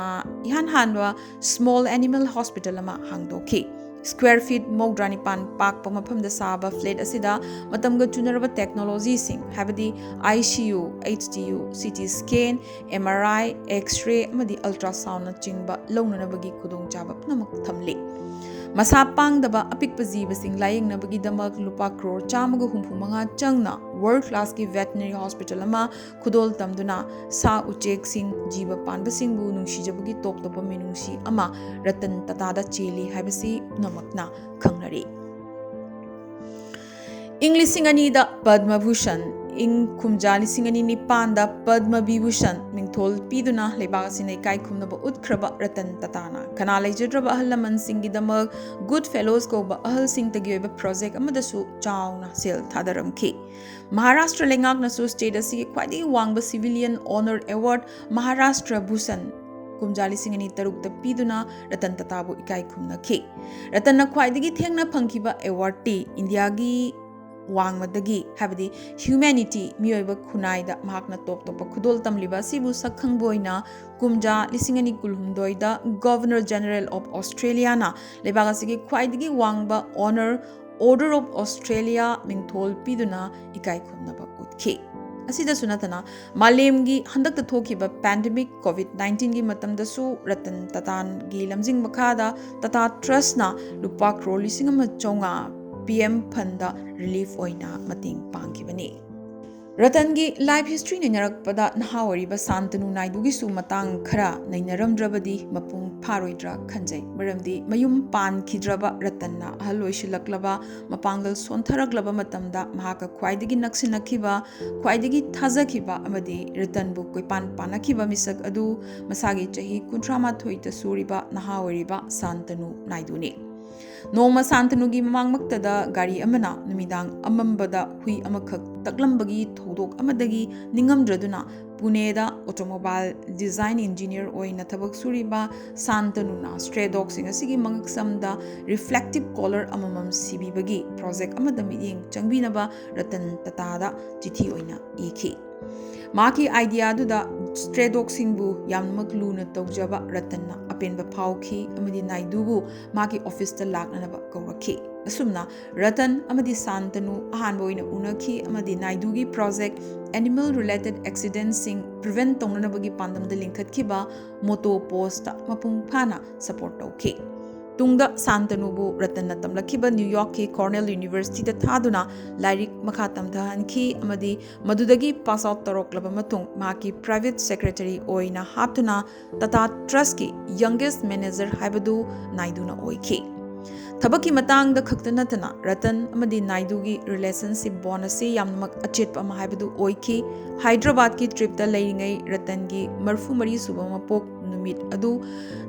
ꯏꯍꯥꯟ ꯍꯥꯟꯕ ꯁ꯭ꯃꯣꯜ ꯑꯦꯅꯤꯃꯦꯜ ꯍꯣꯁꯄꯤꯇꯥꯜ ꯑꯃ ꯍꯥꯡꯗꯣꯛꯈꯤ꯫ ꯁ꯭ꯀ꯭ꯋꯦꯔ ꯐꯤꯠ ꯃꯧꯗ꯭ꯔꯥ ꯅꯤꯄꯥꯟ ꯄꯥꯛꯄ ꯃꯐꯝꯗ ꯁꯥꯕ ꯐ꯭ꯂꯦꯠ ꯑꯁꯤꯗ ꯃꯇꯝꯒ ꯆꯨꯅꯔꯕ ꯇꯦꯛꯅꯣꯂꯣꯖꯤꯁꯤꯡ, ꯍꯥꯏꯕꯗꯤ ICU, HDU, CT scan, MRI, X-ray ꯑꯃꯗꯤ ultrasoundꯅꯆꯤꯡꯕ ꯂꯧꯅꯅꯕꯒꯤ ꯈꯨꯗꯣꯡꯆꯥꯕ ꯄꯨꯝꯅꯃꯛ ꯊꯝꯂꯤ꯫ ꯃꯁꯥ ꯄꯥꯡꯗꯕ ꯑꯄꯤꯛꯄ ꯖꯤꯕꯁꯤꯡ ꯂꯥꯌꯦꯡꯅꯕꯒꯤꯗꯃꯛ ꯂꯨꯄꯥ ꯀ꯭ꯔꯣꯔ ꯆꯥꯝꯃꯒ ꯍꯨꯝꯐꯨ ꯃꯉꯥ ꯆꯪꯅ ꯋꯥꯔꯜꯗ ꯀ꯭ꯂꯥꯁꯀꯤ ꯚꯦꯇꯅꯔꯤ ꯍꯣꯁꯄꯤꯇꯥꯜ ꯑꯃ ꯈꯨꯗꯣꯜ ꯇꯝꯗꯨꯅ ꯁꯥ ꯎꯆꯦꯛꯁꯤꯡ, ꯖꯤꯕ ꯄꯥꯟꯕꯁꯤꯡꯕꯨ ꯅꯨꯡꯁꯤꯖꯕꯒꯤ ꯇꯣꯞ ꯇꯣꯞꯄ ꯃꯤꯅꯨꯡꯁꯤ ꯑꯃ ꯔꯇꯟ ꯇꯥꯇꯥꯗ ꯆꯦꯜꯂꯤ ꯍꯥꯏꯕꯁꯤ ꯄꯨꯝꯅꯃꯛꯅ ꯈꯪꯅꯔꯤ꯫ ꯏꯪ ꯂꯤꯁꯤꯡ ꯑꯅꯤꯗ ꯄꯗꯃ ꯚꯨꯁꯟ, ꯏꯪ ꯀꯨꯝꯖꯥ ꯂꯤꯁꯤꯡ ꯑꯅꯤ ꯅꯤꯄꯥꯟꯗ ꯄꯗꯃ ꯚꯤꯚꯨꯁꯟ ꯃꯤꯡꯊꯣꯜ ꯄꯤꯗꯨꯅ ꯂꯩꯕꯥꯛ ꯑꯁꯤꯅ ꯏꯀꯥꯏ ꯈꯨꯝꯅꯕ ꯎꯠꯈ꯭ꯔꯕ ꯔꯇꯟ ꯇꯥꯇꯥꯅ ꯀꯅꯥ ꯂꯩꯖꯗ꯭ꯔꯕ ꯑꯍꯜ ꯂꯃꯟꯁꯤꯡꯒꯤꯗꯃꯛ ꯒꯨꯗ ꯐꯦꯂꯣꯁ ꯀꯧꯕ ꯑꯍꯜꯁꯤꯡꯇꯒꯤ ꯑꯣꯏꯕ ꯄ꯭ꯔꯣꯖꯦꯛ ꯑꯃꯗꯁꯨ ꯆꯥꯎꯅ ꯁꯦꯜ ꯊꯥꯗꯔꯝꯈꯤ꯫ ꯃꯍꯥꯔꯥꯁꯇ꯭ꯔ ꯂꯩꯉꯥꯛꯅꯁꯨ ꯁ꯭ꯇꯦꯠ ꯑꯁꯤꯒꯤ ꯈ꯭ꯋꯥꯏꯗꯒꯤ ꯋꯥꯡꯕ civilian honour award Maharashtra Bhushan ꯀꯨꯝꯖꯥ ꯂꯤꯁꯤꯡ ꯑꯅꯤ ꯇꯔꯨꯛꯇ ꯄꯤꯗꯨꯅ ꯔꯇꯟ ꯇꯥꯇꯥꯕꯨ ꯏꯀꯥꯏ ꯈꯨꯝꯅꯈꯤ꯫ ꯔꯇꯟꯅ ꯈ꯭ꯋꯥꯏꯗꯒꯤ ꯊꯦꯡꯅ ꯐꯪꯈꯤꯕ ꯑꯦꯋꯥꯔꯗꯇꯤ ꯏꯟꯗꯤꯌꯥꯒꯤ ꯋꯥꯡꯃꯗꯒꯤ, ꯍꯥꯏꯕꯗꯤ humanity, ꯃꯤꯑꯣꯏꯕ ꯈꯨꯟꯅꯥꯏꯗ ꯃꯍꯥꯛꯅ ꯇꯣꯞ ꯇꯣꯞꯄ ꯈꯨꯗꯣꯜ ꯇꯝꯂꯤꯕ ꯑꯁꯤꯕꯨ ꯁꯛꯈꯪꯕ ꯑꯣꯏꯅ ꯀꯨꯝꯖꯥ ꯂꯤꯁꯤꯡ ꯑꯅꯤ ꯀꯨꯟꯍꯨꯝꯗꯣꯏꯗ Governor General of Australia ꯅ ꯂꯩꯕꯥꯛ ꯑꯁꯤꯒꯤ ꯈ꯭ꯋꯥꯏꯗꯒꯤ ꯋꯥꯡꯕ honor Order of Australia ꯃꯤꯡꯊꯣꯜ ꯄꯤꯗꯨꯅ ꯏꯀꯥꯏ ꯈꯨꯝꯅꯕ ꯎꯠꯈꯤ꯫ ꯑꯁꯤꯗꯁꯨ ꯅꯠꯇꯅ, ꯃꯥꯂꯦꯝꯒꯤ ꯍꯟꯗꯛꯇ ꯊꯣꯛꯈꯤꯕ pandemic COVID nineteen ꯒꯤ ꯃꯇꯝꯗꯁꯨ ꯔꯇꯟ ꯇꯥꯇꯥꯒꯤ ꯂꯝꯖꯤꯡ ꯃꯈꯥꯗ ꯇꯥꯇꯥ ꯇ꯭ꯔꯁꯅ ꯂꯨꯄꯥ ꯀ꯭ꯔꯣꯔ ꯂꯤꯁꯤꯡ ꯑꯃ ꯆꯥꯝꯃꯉꯥ P M Fund ꯗ relief ꯑꯣꯏꯅ ꯃꯇꯦꯡ ꯄꯥꯡꯈꯤꯕꯅꯤ꯫ ꯔꯇꯟꯒꯤ life history ꯅꯩꯅꯔꯛꯄꯗ ꯅꯍꯥ ꯑꯣꯏꯔꯤꯕ ꯁꯥꯟꯇꯅꯨ ꯅꯥꯏꯗꯨꯒꯤꯁꯨ ꯃꯇꯥꯡ ꯈꯔ ꯅꯩꯅꯔꯝꯗ꯭ꯔꯕꯗꯤ ꯃꯄꯨꯡ ꯐꯥꯔꯣꯏꯗ꯭ꯔꯥ ꯈꯟꯖꯩ꯫ ꯃꯔꯝꯗꯤ ꯃꯌꯨꯝ ꯄꯥꯟꯈꯤꯗ꯭ꯔꯕ ꯔꯇꯟꯅ ꯑꯍꯜ ꯑꯣꯏꯁꯤꯜꯂꯛꯂꯕ, ꯃꯄꯥꯡꯒꯜ ꯁꯣꯟꯊꯔꯛꯂꯕ ꯃꯇꯝꯗ ꯃꯍꯥꯛꯀ ꯈ꯭ꯋꯥꯏꯗꯒꯤ ꯅꯛꯁꯤꯟꯅꯈꯤꯕ, ꯈ꯭ꯋꯥꯏꯗꯒꯤ ꯊꯥꯖꯈꯤꯕ ꯑꯃꯗꯤ ꯔꯇꯟꯕꯨ ꯀꯣꯏꯄꯥꯟ ꯄꯥꯅꯈꯤꯕ ꯃꯤꯁꯛ ꯑꯗꯨ ꯃꯁꯥꯒꯤ ꯆꯍꯤ ꯀꯨꯟꯊ꯭ꯔꯥ ꯃꯥꯊꯣꯏꯇ ꯁꯨꯔꯤꯕ ꯅꯍꯥ ꯑꯣꯏꯔꯤꯕ ꯁꯥꯟꯇꯅꯨ ꯅꯥꯏꯗꯨꯅꯤ꯫ ꯅꯣꯡꯃ ꯁꯥꯟꯇꯅꯨꯒꯤ ꯃꯃꯥꯡꯃꯛꯇꯗ ꯒꯥꯔꯤ ꯑꯃꯅ ꯅꯨꯃꯤꯗꯥꯡ ꯑꯃꯝꯕꯗ ꯍꯨꯏ ꯑꯃꯈꯛ ꯇꯛꯂꯝꯕꯒꯤ ꯊꯧꯗꯣꯛ ꯑꯃꯗꯒꯤ ꯅꯤꯡꯉꯝꯗ꯭ꯔꯗꯨꯅ ꯄꯨꯅꯦꯗ automobile design engineer ꯑꯣꯏꯅ ꯊꯕꯛ ꯁꯨꯔꯤꯕ ꯁꯥꯟꯇꯅꯨꯅ stray dog ꯁꯤꯡ ꯑꯁꯤꯒꯤ ꯃꯉꯛꯁꯝꯗ reflective collar ꯑꯃꯃꯝ ꯁꯤꯕꯤꯕꯒꯤ project ꯑꯃꯗ ꯃꯤꯠꯌꯦꯡ ꯆꯪꯕꯤꯅꯕ ꯔꯇꯟ ꯇꯥꯇꯥꯗ ꯆꯤꯊꯤ ꯑꯣꯏꯅ ꯏꯈꯤ꯫ ꯃꯍꯥꯛꯀꯤ idea ꯑꯗꯨꯗ stray dog ꯁꯤꯡꯕꯨ ꯌꯥꯝꯅꯃꯛ ꯂꯨꯅ ꯇꯧꯖꯕ ꯔꯇꯟꯅ ꯑꯄꯦꯟꯕ ꯐꯥꯎꯈꯤ ꯑꯃꯗꯤ ꯅꯥꯏꯗꯨꯕꯨ ꯃꯍꯥꯛꯀꯤ office ꯇ ꯂꯥꯛꯅꯅꯕ ꯀꯧꯔꯛꯈꯤ꯫ ꯑꯁꯨꯝꯅ ꯔꯇꯟ ꯑꯃꯗꯤ ꯁꯥꯟꯇꯅꯨ ꯑꯍꯥꯟꯕ ꯑꯣꯏꯅ ꯎꯅꯈꯤ ꯑꯃꯗꯤ ꯅꯥꯏꯗꯨꯒꯤ project animal related accident ꯁꯤꯡ prevent ꯇꯧꯅꯅꯕꯒꯤ ꯄꯥꯟꯗꯝꯗ ꯂꯤꯡꯈꯠꯈꯤꯕ ꯃꯣꯇꯣ ꯄꯣꯁꯇ ꯃꯄꯨꯡ ꯐꯥꯅ support ꯇꯧꯈꯤ꯫ ꯇꯨꯡꯗ ꯁꯥꯟꯇꯅꯨꯕꯨ ꯔꯇꯟꯅ ꯇꯝꯂꯛꯈꯤꯕ ꯅ꯭ꯌꯨ ꯌꯣꯔꯛꯀꯤ Cornell University ꯗ ꯊꯥꯗꯨꯅ ꯂꯥꯏꯔꯤꯛ ꯃꯈꯥ ꯇꯝꯊꯍꯟꯈꯤ ꯑꯃꯗꯤ ꯃꯗꯨꯗꯒꯤ pass out ꯇꯧꯔꯛꯂꯕ ꯃꯇꯨꯡ ꯃꯍꯥꯛꯀꯤ private secretary ꯑꯣꯏꯅ ꯍꯥꯞꯇꯨꯅ ꯇꯥꯇꯥ ꯇ꯭ꯔꯁꯀꯤ youngest manager ꯍꯥꯏꯕꯗꯨ ꯅꯥꯏꯗꯨꯅ ꯑꯣꯏꯈꯤ꯫ ꯊꯕꯛꯀꯤ ꯃꯇꯥꯡꯗ ꯈꯛꯇ ꯅꯠꯇꯅ ꯔꯇꯟ ꯑꯃꯗꯤ ꯅꯥꯏꯗꯨꯒꯤ relationship bond ꯑꯁꯤ ꯌꯥꯝꯅꯃꯛ ꯑꯆꯦꯠꯄ ꯑꯃ ꯍꯥꯏꯕꯗꯨ ꯑꯣꯏꯈꯤ꯫ ꯍꯥꯏꯗ꯭ꯔꯕꯥꯗꯀꯤ trip ꯇ ꯂꯩꯔꯤꯉꯩ ꯔꯇꯟꯒꯤ ꯃꯔꯤꯐꯨ ꯃꯔꯤ ꯁꯨꯕ ꯃꯄꯣꯛ ꯅꯨꯃꯤꯠ ꯑꯗꯨ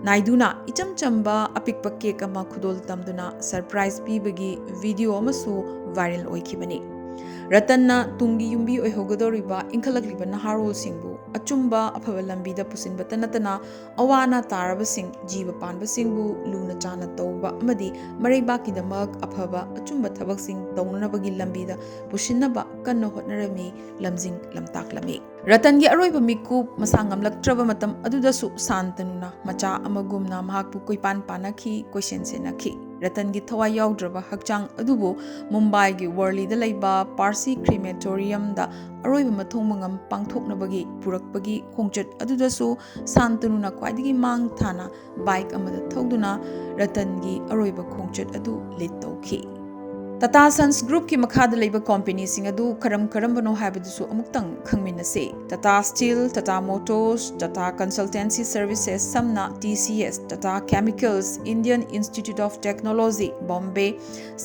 ꯅꯥꯏꯗꯨꯅ ꯏꯆꯝ ꯆꯝꯕ ꯑꯄꯤꯛꯄ cake ꯑꯃ ꯈꯨꯗꯣꯜ ꯇꯝꯗꯨꯅ surprise ꯄꯤꯕꯒꯤ video ꯑꯃꯁꯨ viral ꯑꯣꯏꯈꯤꯕꯅꯤ꯫ ꯔꯇꯟꯅ ꯇꯨꯡꯒꯤ ꯌꯨꯝꯕꯤ ꯑꯣꯏꯍꯧꯒꯗꯧꯔꯤꯕ ꯏꯟꯈꯠꯂꯛꯂꯤꯕ ꯅꯍꯥꯔꯣꯜꯁꯤꯡꯕꯨ ꯑꯆꯨꯝꯕ ꯑꯐꯕ ꯂꯝꯕꯤꯗ ꯄꯨꯁꯤꯟꯕꯇ ꯅꯠꯇꯅ, ꯑꯋꯥ ꯑꯅꯥ ꯇꯥꯔꯕꯁꯤꯡ, ꯖꯤꯕ ꯄꯥꯟꯕꯁꯤꯡꯕꯨ ꯂꯨꯅ ꯆꯥꯟꯅ ꯇꯧꯕ ꯑꯃꯗꯤ ꯃꯔꯩꯕꯥꯛꯀꯤꯗꯃꯛ ꯑꯐꯕ ꯑꯆꯨꯝꯕ ꯊꯕꯛꯁꯤꯡ ꯇꯧꯅꯅꯕꯒꯤ ꯂꯝꯕꯤꯗ ꯄꯨꯁꯤꯟꯅꯕ ꯀꯟꯅ ꯍꯣꯠꯅꯔꯝꯃꯤ, ꯂꯝꯖꯤꯡ ꯂꯝꯇꯥꯛꯂꯝꯃꯤ꯫ ꯔꯇꯟꯒꯤ ꯑꯔꯣꯏꯕ ꯃꯤꯀꯨꯞ ꯃꯁꯥ ꯉꯝꯂꯛꯇ꯭ꯔꯕ ꯃꯇꯝ ꯑꯗꯨꯗꯁꯨ ꯁꯥꯟꯇꯅꯨꯅ ꯃꯆꯥ ꯑꯃꯒꯨꯝꯅ ꯃꯍꯥꯛꯄꯨ ꯀꯣꯏꯄꯥꯟ ꯄꯥꯟꯅꯈꯤ, ꯀꯣꯏꯁꯦꯟ ꯁꯦꯟꯅꯈꯤ꯫ ꯔꯇꯟꯒꯤ ꯊꯋꯥꯏ ꯌꯥꯎꯗ꯭ꯔꯕ ꯍꯛꯆꯥꯡ ꯑꯗꯨꯕꯨ ꯃꯨꯝꯕꯥꯏꯒꯤ ꯋꯥꯔꯂꯤꯗ ꯂꯩꯕ ꯄꯥꯔꯁꯤ ꯀ꯭ꯔꯤꯃꯦꯇꯣꯔꯤꯌꯝꯗ ꯑꯔꯣꯏꯕ ꯃꯊꯣꯡ ꯃꯉꯝ ꯄꯥꯡꯊꯣꯛꯅꯕꯒꯤ ꯄꯨꯔꯛꯄꯒꯤ ꯈꯣꯡꯆꯠ ꯑꯗꯨꯗꯁꯨ ꯁꯥꯟꯇꯅꯨꯅ ꯈ꯭ꯋꯥꯏꯗꯒꯤ ꯃꯥꯡ ꯊꯥꯅ ꯕꯥꯏꯛ ꯑꯃꯗ ꯊꯧꯗꯨꯅ ꯔꯇꯟꯒꯤ ꯑꯔꯣꯏꯕ ꯈꯣꯡꯆꯠ ꯑꯗꯨ ꯂꯤꯠ ꯇꯧꯈꯤ꯫ ꯇꯥꯇꯥ ꯁꯟꯁ ꯒ꯭ꯔꯨꯞꯀꯤ ꯃꯈꯥꯗ ꯂꯩꯕ ꯀꯣꯝꯄꯦꯅꯤꯁꯤꯡ ꯑꯗꯨ ꯀꯔꯝ ꯀꯔꯝꯕꯅꯣ ꯍꯥꯏꯕꯗꯨꯁꯨ ꯑꯃꯨꯛꯇꯪ ꯈꯪꯃꯤꯟꯅꯁꯤ꯫ Tata steel, Tata motors, Tata consultancy services, ꯁꯝꯅ T C S, Tata chemicals, Indian institute of technology, Bombay,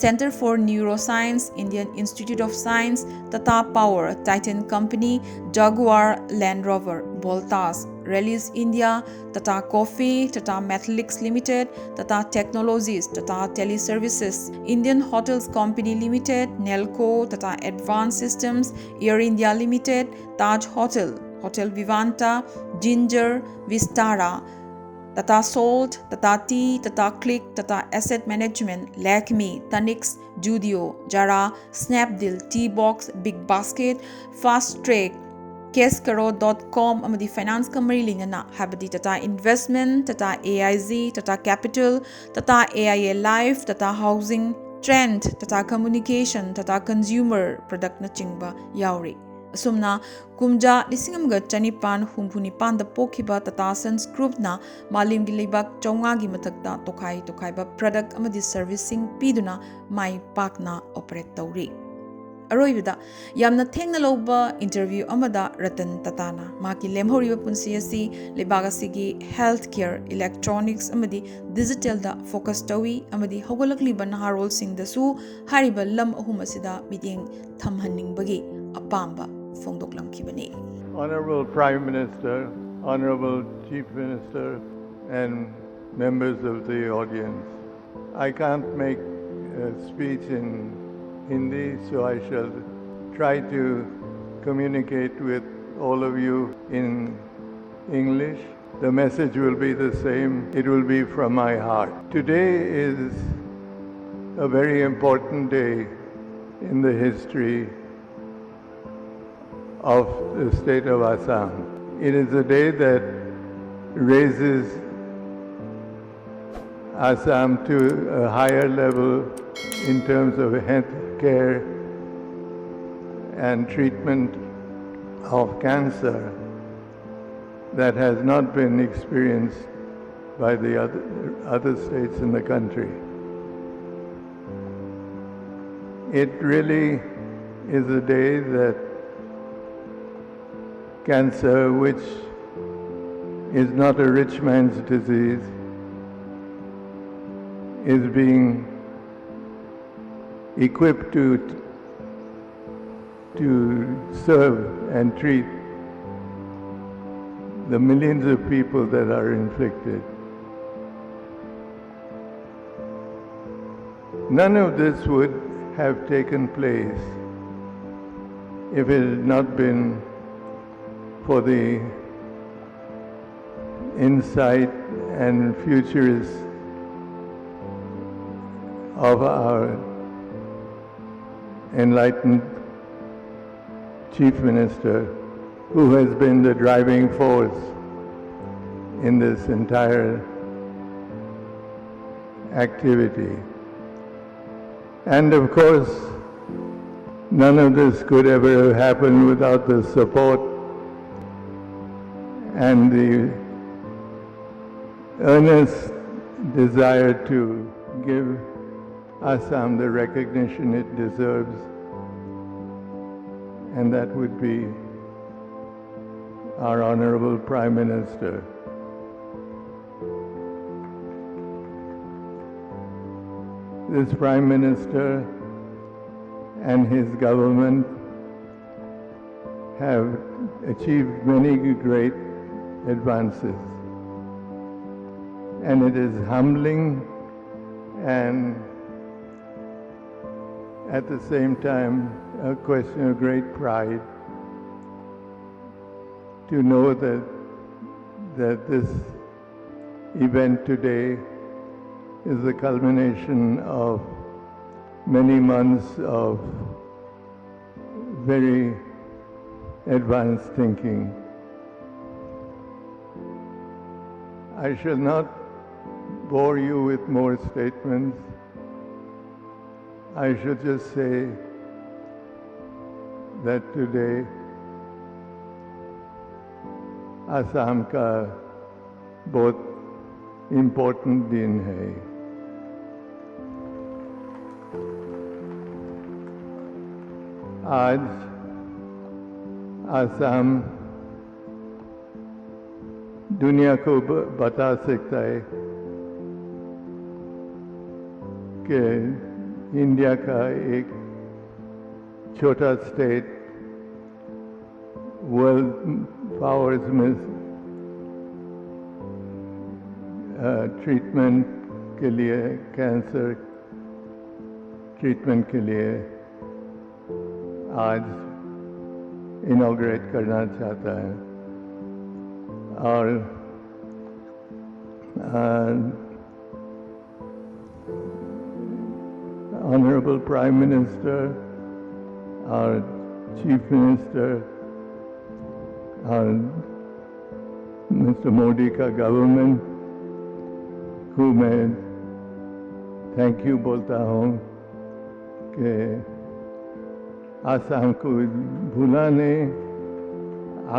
Center for Neuroscience, Indian Institute of Science, Tata Power, Titan Company, Jaguar Land Rover, Voltas, Rallis India, Tata Coffee, Tata Metaliks Limited, Tata Technologies, Tata Teleservices, Indian Hotels Company Limited, Nelco, Tata Advanced Systems, Air India Limited, Taj Hotel, Hotel Vivanta, Ginger, Vistara, Tata Salt, Tata Tea, Tata Click, Tata Asset Management, Lakme, Tanix, Judio, Zara, Snapdeal, T-Box, Big Basket, Fast Track, Cashkaro dot com ꯑꯃꯗꯤ ꯐꯥꯏꯅꯥꯟꯁꯀ ꯃꯔꯤ ꯂꯩꯅꯅ, ꯍꯥꯏꯕꯗꯤ Tata Investment, Tata A I G, Tata Capital, Tata A I A Life, Tata Housing, Trend, Tata Communication, Tata Consumer Productꯅꯆꯤꯡꯕ ꯌꯥꯎꯔꯤ꯫ ꯑꯁꯨꯝꯅ ꯀꯨꯝꯖꯥ ꯂꯤꯁꯤꯡ ꯑꯃꯒ ꯆꯅꯤꯄꯥꯟ ꯍꯨꯝꯐꯨ ꯅꯤꯄꯥꯟꯗ ꯄꯣꯛꯈꯤꯕ ꯇꯥꯇꯥ ꯁꯟꯁ ꯒ꯭ꯔꯨꯞꯅ ꯃꯥꯂꯦꯝꯒꯤ ꯂꯩꯕꯥꯛ ꯆꯥꯝꯃꯉꯥꯒꯤ ꯃꯊꯛꯇ ꯇꯣꯈꯥꯏ ꯇꯣꯈꯥꯏꯕ ꯄ꯭ꯔꯗꯛ ꯑꯃꯗꯤ ꯁꯔꯚꯤꯁꯁꯤꯡ ꯄꯤꯗꯨꯅ ꯃꯥꯏ ꯄꯥꯛꯅ ꯑꯣꯄꯔꯦꯠ ꯇꯧꯔꯤ꯫ ꯑꯔꯣꯏꯕꯗ, ꯌꯥꯝꯅ ꯊꯦꯡꯅ ꯂꯧꯕ ꯏꯟꯇꯔꯚ꯭ꯌꯨ ꯑꯃꯗ ꯔꯇꯟ ꯇꯥꯇꯥꯅ ꯃꯍꯥꯛꯀꯤ ꯂꯦꯝꯍꯧꯔꯤꯕ ꯄꯨꯟꯁꯤ ꯑꯁꯤ ꯂꯩꯕꯥꯛ ꯑꯁꯤꯒꯤ ꯍꯦꯜꯊ ꯀꯦꯌꯔ, ꯏꯂꯦꯛꯇ꯭ꯔꯣꯅꯤꯛꯁ ꯑꯃꯗꯤ ꯗꯤꯖꯤꯇꯦꯜꯗ ꯐꯣꯀꯁ ꯇꯧꯏ ꯑꯃꯗꯤ ꯍꯧꯒꯠꯂꯛꯂꯤꯕ ꯅꯍꯥꯔꯣꯜꯁꯤꯡꯗꯁꯨ ꯍꯥꯏꯔꯤꯕ ꯂꯝ ꯑꯍꯨꯝ ꯑꯁꯤꯗ ꯃꯤꯠꯌꯦꯡ ꯊꯝꯍꯟꯅꯤꯡꯕꯒꯤ ꯑꯄꯥꯝꯕ ꯐꯣꯡꯗꯣꯛꯂꯝꯈꯤꯕꯅꯤ꯫ Honorable Prime Minister, Honorable Chief Minister, and members of the audience. I can't make a speech in Hindi, so I shall try to communicate with all of you in English. The message will be the same. It will be from my heart. Today is a very important day in the history of the state of Assam. It is a day that raises Assam to a higher level in terms of health care and treatment of cancer that has not been experienced by the other, other states in the country. It really is a day that cancer, which is not a rich man's disease, is being equipped to, to serve and treat the millions of people that are inflicted. None of this would have taken place if it had not been for the insight and futurist of our enlightened Chief Minister, who has been the driving force in this entire activity. And of course, none of this could ever have happened without the support and the earnest desire to give Assam the recognition it deserves, and that would be our Honorable Prime Minister. This Prime Minister and his government have achieved many great advances, and it is humbling and at the same time a question of great pride to know that, that this event today is the culmination of many months of very advanced thinking. I shall not bore you with more statements. I should just say that today Assam का बहुत important दिन है। आज आसाम दुनिया को ब- बता सकता है कि इंडिया का एक छोटा स्टेट वर्ल्ड पावर्स में ट्रीटमेंट के लिए, कैंसर ट्रीटमेंट के लिए आज इनॉग्रेट करना चाहता है। और ऑनरेबल प्राइम मिनिस्टर और चीफ मिनिस्टर और मिस्टर मोदी का गवर्नमेंट को मैं थैंक यू बोलता हूँ कि आसाम को भूला नहीं,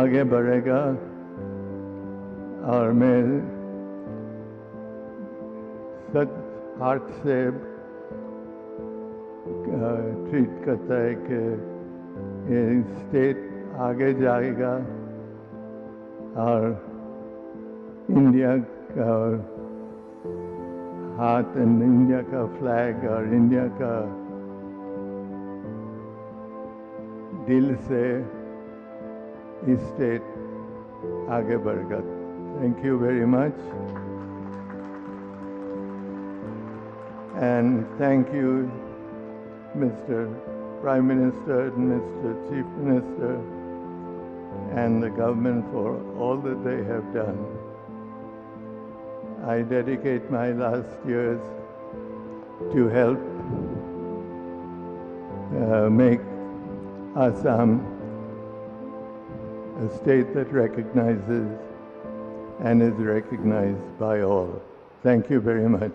आगे बढ़ेगा। और मैं सच हार्ट से ट्रीट करता है कि ये स्टेट आगे जाएगा और इंडिया का हाथ, इंडिया का फ्लैग और इंडिया का दिल से ये स्टेट आगे बढ़ेगा। Thank you very much and thank you, Mister Prime Minister, Mister Chief Minister. and the government for all that they have done. I dedicate my last years to help uh, make Assam a state that recognizes and is recognized by all. Thank you very much.